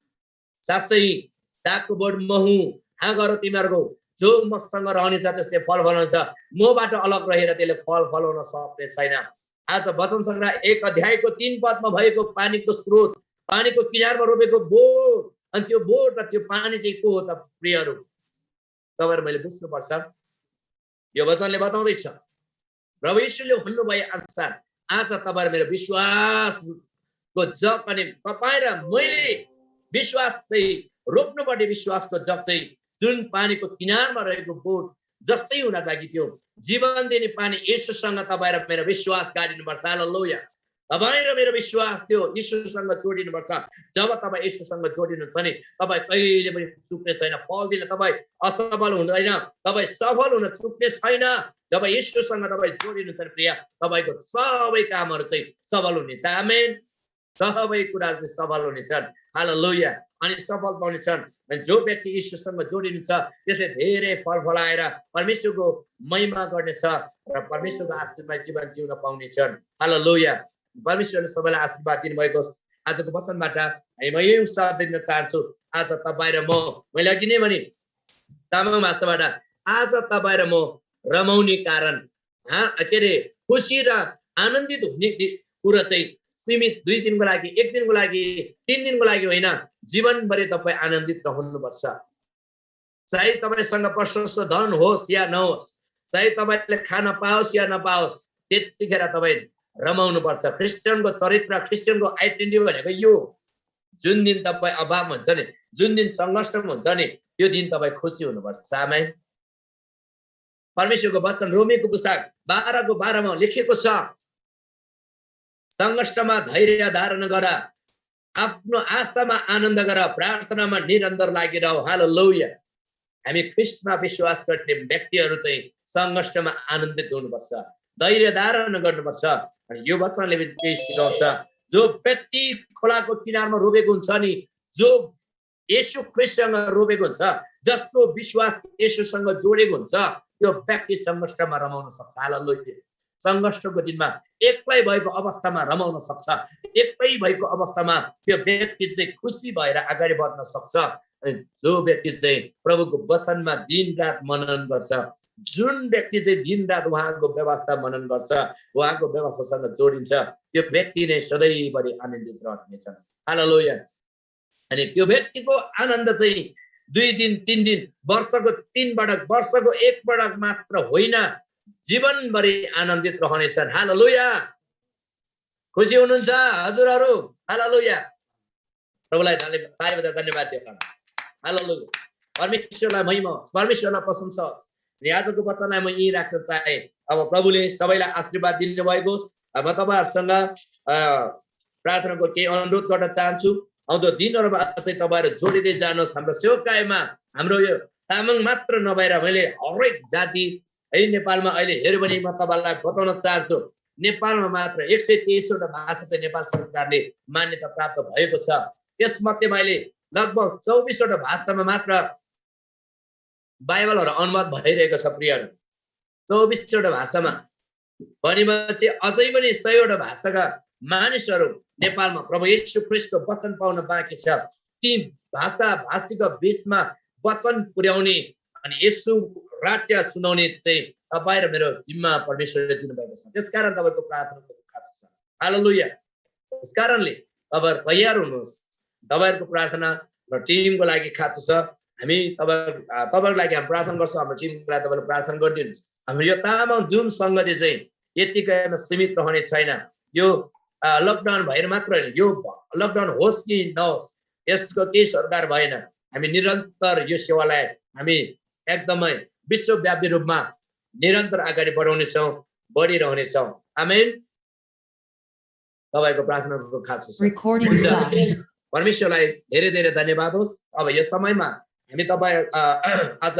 साँच्चै दागको बोट म हुँ, हाँ गर तिमीहरूको, जो मसँग रहने छ त्यसले फल फलाउँछ, मबाट अलग रहेर त्यसले फल फलाउन सक्ने छैन। आज वचन सङ्ग्रह एक अध्यायको तीन पदमा भएको पानीको स्रोत, पानीको किनारमा रोपेको बोट, अनि त्यो बोट र त्यो पानी चाहिँ को हो त प्रियहरू? तपाईँहरू मैले बुझ्नुपर्छ। यो वचनले बताउँदैछ, प्रभु येशूले भन्नुभए अनुसार आज तपाईँ र मेरो विश्वासको जग अनि तपाईँ र मैले विश्वास चाहिँ रोप्नुपर्ने विश्वासको जग चाहिँ जुन पानीको किनारमा रहेको बोट जस्तै हुन लागि त्यो जीवन दिने पानी येशूसँग तपाईँ र मेरो विश्वास गाडिनुपर्छ। हालेलुया। तपाईँ र मेरो विश्वास त्यो येशूसँग जोडिनुपर्छ। जब तपाईँ येशूसँग जोडिनुहुन्छ नि, तपाईँ कहिले पनि चुक्ने छैन, फल दिन तपाईँ असफल हुँदैन, तपाईँ सफल हुन चुक्ने छैन। जब येशूसँग तपाईँ जोडिनुहुन्छ नि प्रिय, तपाईँको सबै कामहरू चाहिँ सफल हुनेछ। आमेन। सबै कुराहरू चाहिँ सफल हुनेछन्। हालेलुया। अनि सफल पाउनेछन्। अनि जो व्यक्ति येशूसँग जोडिनुहुन्छ, त्यसले धेरै फल फलाएर परमेश्वरको महिमा गर्नेछ र परमेश्वरको आशीर्वाद जीवन जिउन पाउनेछन्। हालेलुया। परमेश्वरले सबैलाई आशीर्वाद दिनुभएको होस्। आजको वचनबाट हामी म यही उत्साह दिन चाहन्छु। आज तपाईँ र म, मैले अघि नै भने, तामाङ भाषाबाट, आज तपाईँ र म रमाउने कारण, हाँ, के अरे, खुसी र आनन्दित हुने दि-, कुरा चाहिँ सीमित दुई दिनको लागि, एक दिनको लागि, तीन दिनको लागि होइन, जीवनभरि तपाईँ आनन्दित रहनुपर्छ। चाहे तपाईँसँग प्रशस्त धन होस् या नहोस्, चाहे तपाईँले खान पाओस् या नपाओस्, त्यतिखेर तपाईँ रमाउनुपर्छ। क्रिस्चियनको चरित्र, क्रिस्चियनको आइडेन्टिटी भनेको यो हो। जुन दिन तपाईँ अभाव हुन्छ नि, जुन दिन सङ्कष्टमा हुन्छ नि, त्यो दिन तपाईँ खुसी हुनुपर्छ। आमेन। परमेश्वरको वचन रोमीको पुस्तक बाह्रको बाह्रमा लेखेको छ, सङ्कष्टमा धैर्य धारण गर, आफ्नो आशामा आनन्द गर, प्रार्थनामा निरन्तर लागिरह। हालेलुया। हामी ख्रीष्टमा विश्वास गर्ने व्यक्तिहरू चाहिँ सङ्कष्टमा आनन्दित हुनुपर्छ, धैर्य धारण गर्नुपर्छ। अनि यो वचनले पनि त्यही सिकाउँछ, जो व्यक्ति खोलाको किनारमा रोपेको हुन्छ नि, जो येशू ख्रीष्टसँग रोपेको हुन्छ, जसको विश्वास येशूसँग जोडेको हुन्छ, त्यो व्यक्ति सङ्कष्टमा रमाउन सक्छ। हालेलुया। सङ्कष्टको दिनमा एक्लै भएको अवस्थामा रमाउन सक्छ, एक्लै भएको अवस्थामा त्यो व्यक्ति चाहिँ खुसी भएर अगाडि बढ्न सक्छ। अनि जो व्यक्ति चाहिँ प्रभुको वचनमा दिन रात मनन गर्छ, जुन व्यक्ति चाहिँ दिन रात उहाँको व्यवस्था मनन गर्छ, उहाँको व्यवस्थासँग जोडिन्छ, त्यो व्यक्ति नै सधैँभरि आनन्दित रहनेछ। हालेलुया। अनि त्यो व्यक्तिको आनन्द चाहिँ दुई दिन, तीन दिन, वर्षको तीन पटक, वर्षको एक पटक मात्र होइन, जीवनभरि आनन्दित रहनेछन्। हालेलुया। खुसी हुनुहुन्छ हजुरहरू? हालेलुया। प्रभुलाई ताली ताली बजाएर धन्यवाद दियो। हालेलुया। परमेश्वरलाई महिमा होस्, परमेश्वरलाई प्रशंसा होस्। अनि आजको वचनलाई म यहीँ राख्न चाहे। अब प्रभुले सबैलाई आशीर्वाद दिनुभएको होस्। अब म तपाईँहरूसँग अ, प्रार्थनाको केही अनुरोध गर्न चाहन्छु। आउँदो दिनहरूमा अझै तपाईँहरू जोडिँदै जानुहोस्। हाम्रो सेवकाईमा हाम्रो यो तामाङ मात्र नभएर मैले हरेक जाति है, नेपालमा अहिले हेऱ्यो भने म तपाईँलाई बताउन चाहन्छु, नेपालमा मात्र एक सय तेइसवटा भाषा चाहिँ नेपाल सरकारले मान्यता प्राप्त भएको छ। त्यसमध्येमा अहिले लगभग चौबिसवटा भाषामा मात्र बाइबलहरू अनुवाद भइरहेको छ प्रियहरू, चौबिसवटा भाषामा। भनेपछि अझै पनि सयवटा भाषाका मानिसहरू नेपालमा प्रभु येशू ख्रीष्टको वचन पाउन बाँकी छ। ती भाषा भाषीको बीचमा वचन पुर्‍याउने अनि येशू राज्य सुनाउने चाहिँ तपाईँ र मेरो जिम्मा परमेश्वरले दिनुभएको छ। त्यसकारण तपाईँको प्रार्थनाको खाँचो छ। हालेलुया। त्यस कारणले तपाईँहरू तयार हुनुहोस्। तपाईँहरूको प्रार्थना र टिमको लागि खाँचो छ। हामी तपाईँ अ, तपाईँहरूको लागि हामी प्रार्थना गर्छौँ। हाम्रो टिमको लागि तपाईँले प्रार्थना गरिदिनुहोस्। हाम्रो यो तामाङ जुम सङ्गति चाहिँ यतिकैमा सीमित रहने छैन। यो अ, लकडाउन भएर मात्र होइन, यो लकडाउन होस् कि नहोस्, यसको केही सरकार भएन। हामी निरन्तर यो सेवालाई हामी एकदमै विश्वव्यापी रूपमा निरन्तर अगाडि बढाउनेछौँ, बढिरहनेछौँ। आमेन। तपाईँको प्रार्थनाको खाँचो छ। Recording हुन्छ। Stopped। परमेश्वरलाई धेरै धेरै धन्यवाद होस्। अब यो समयमा हामी तपाईँ अ, आज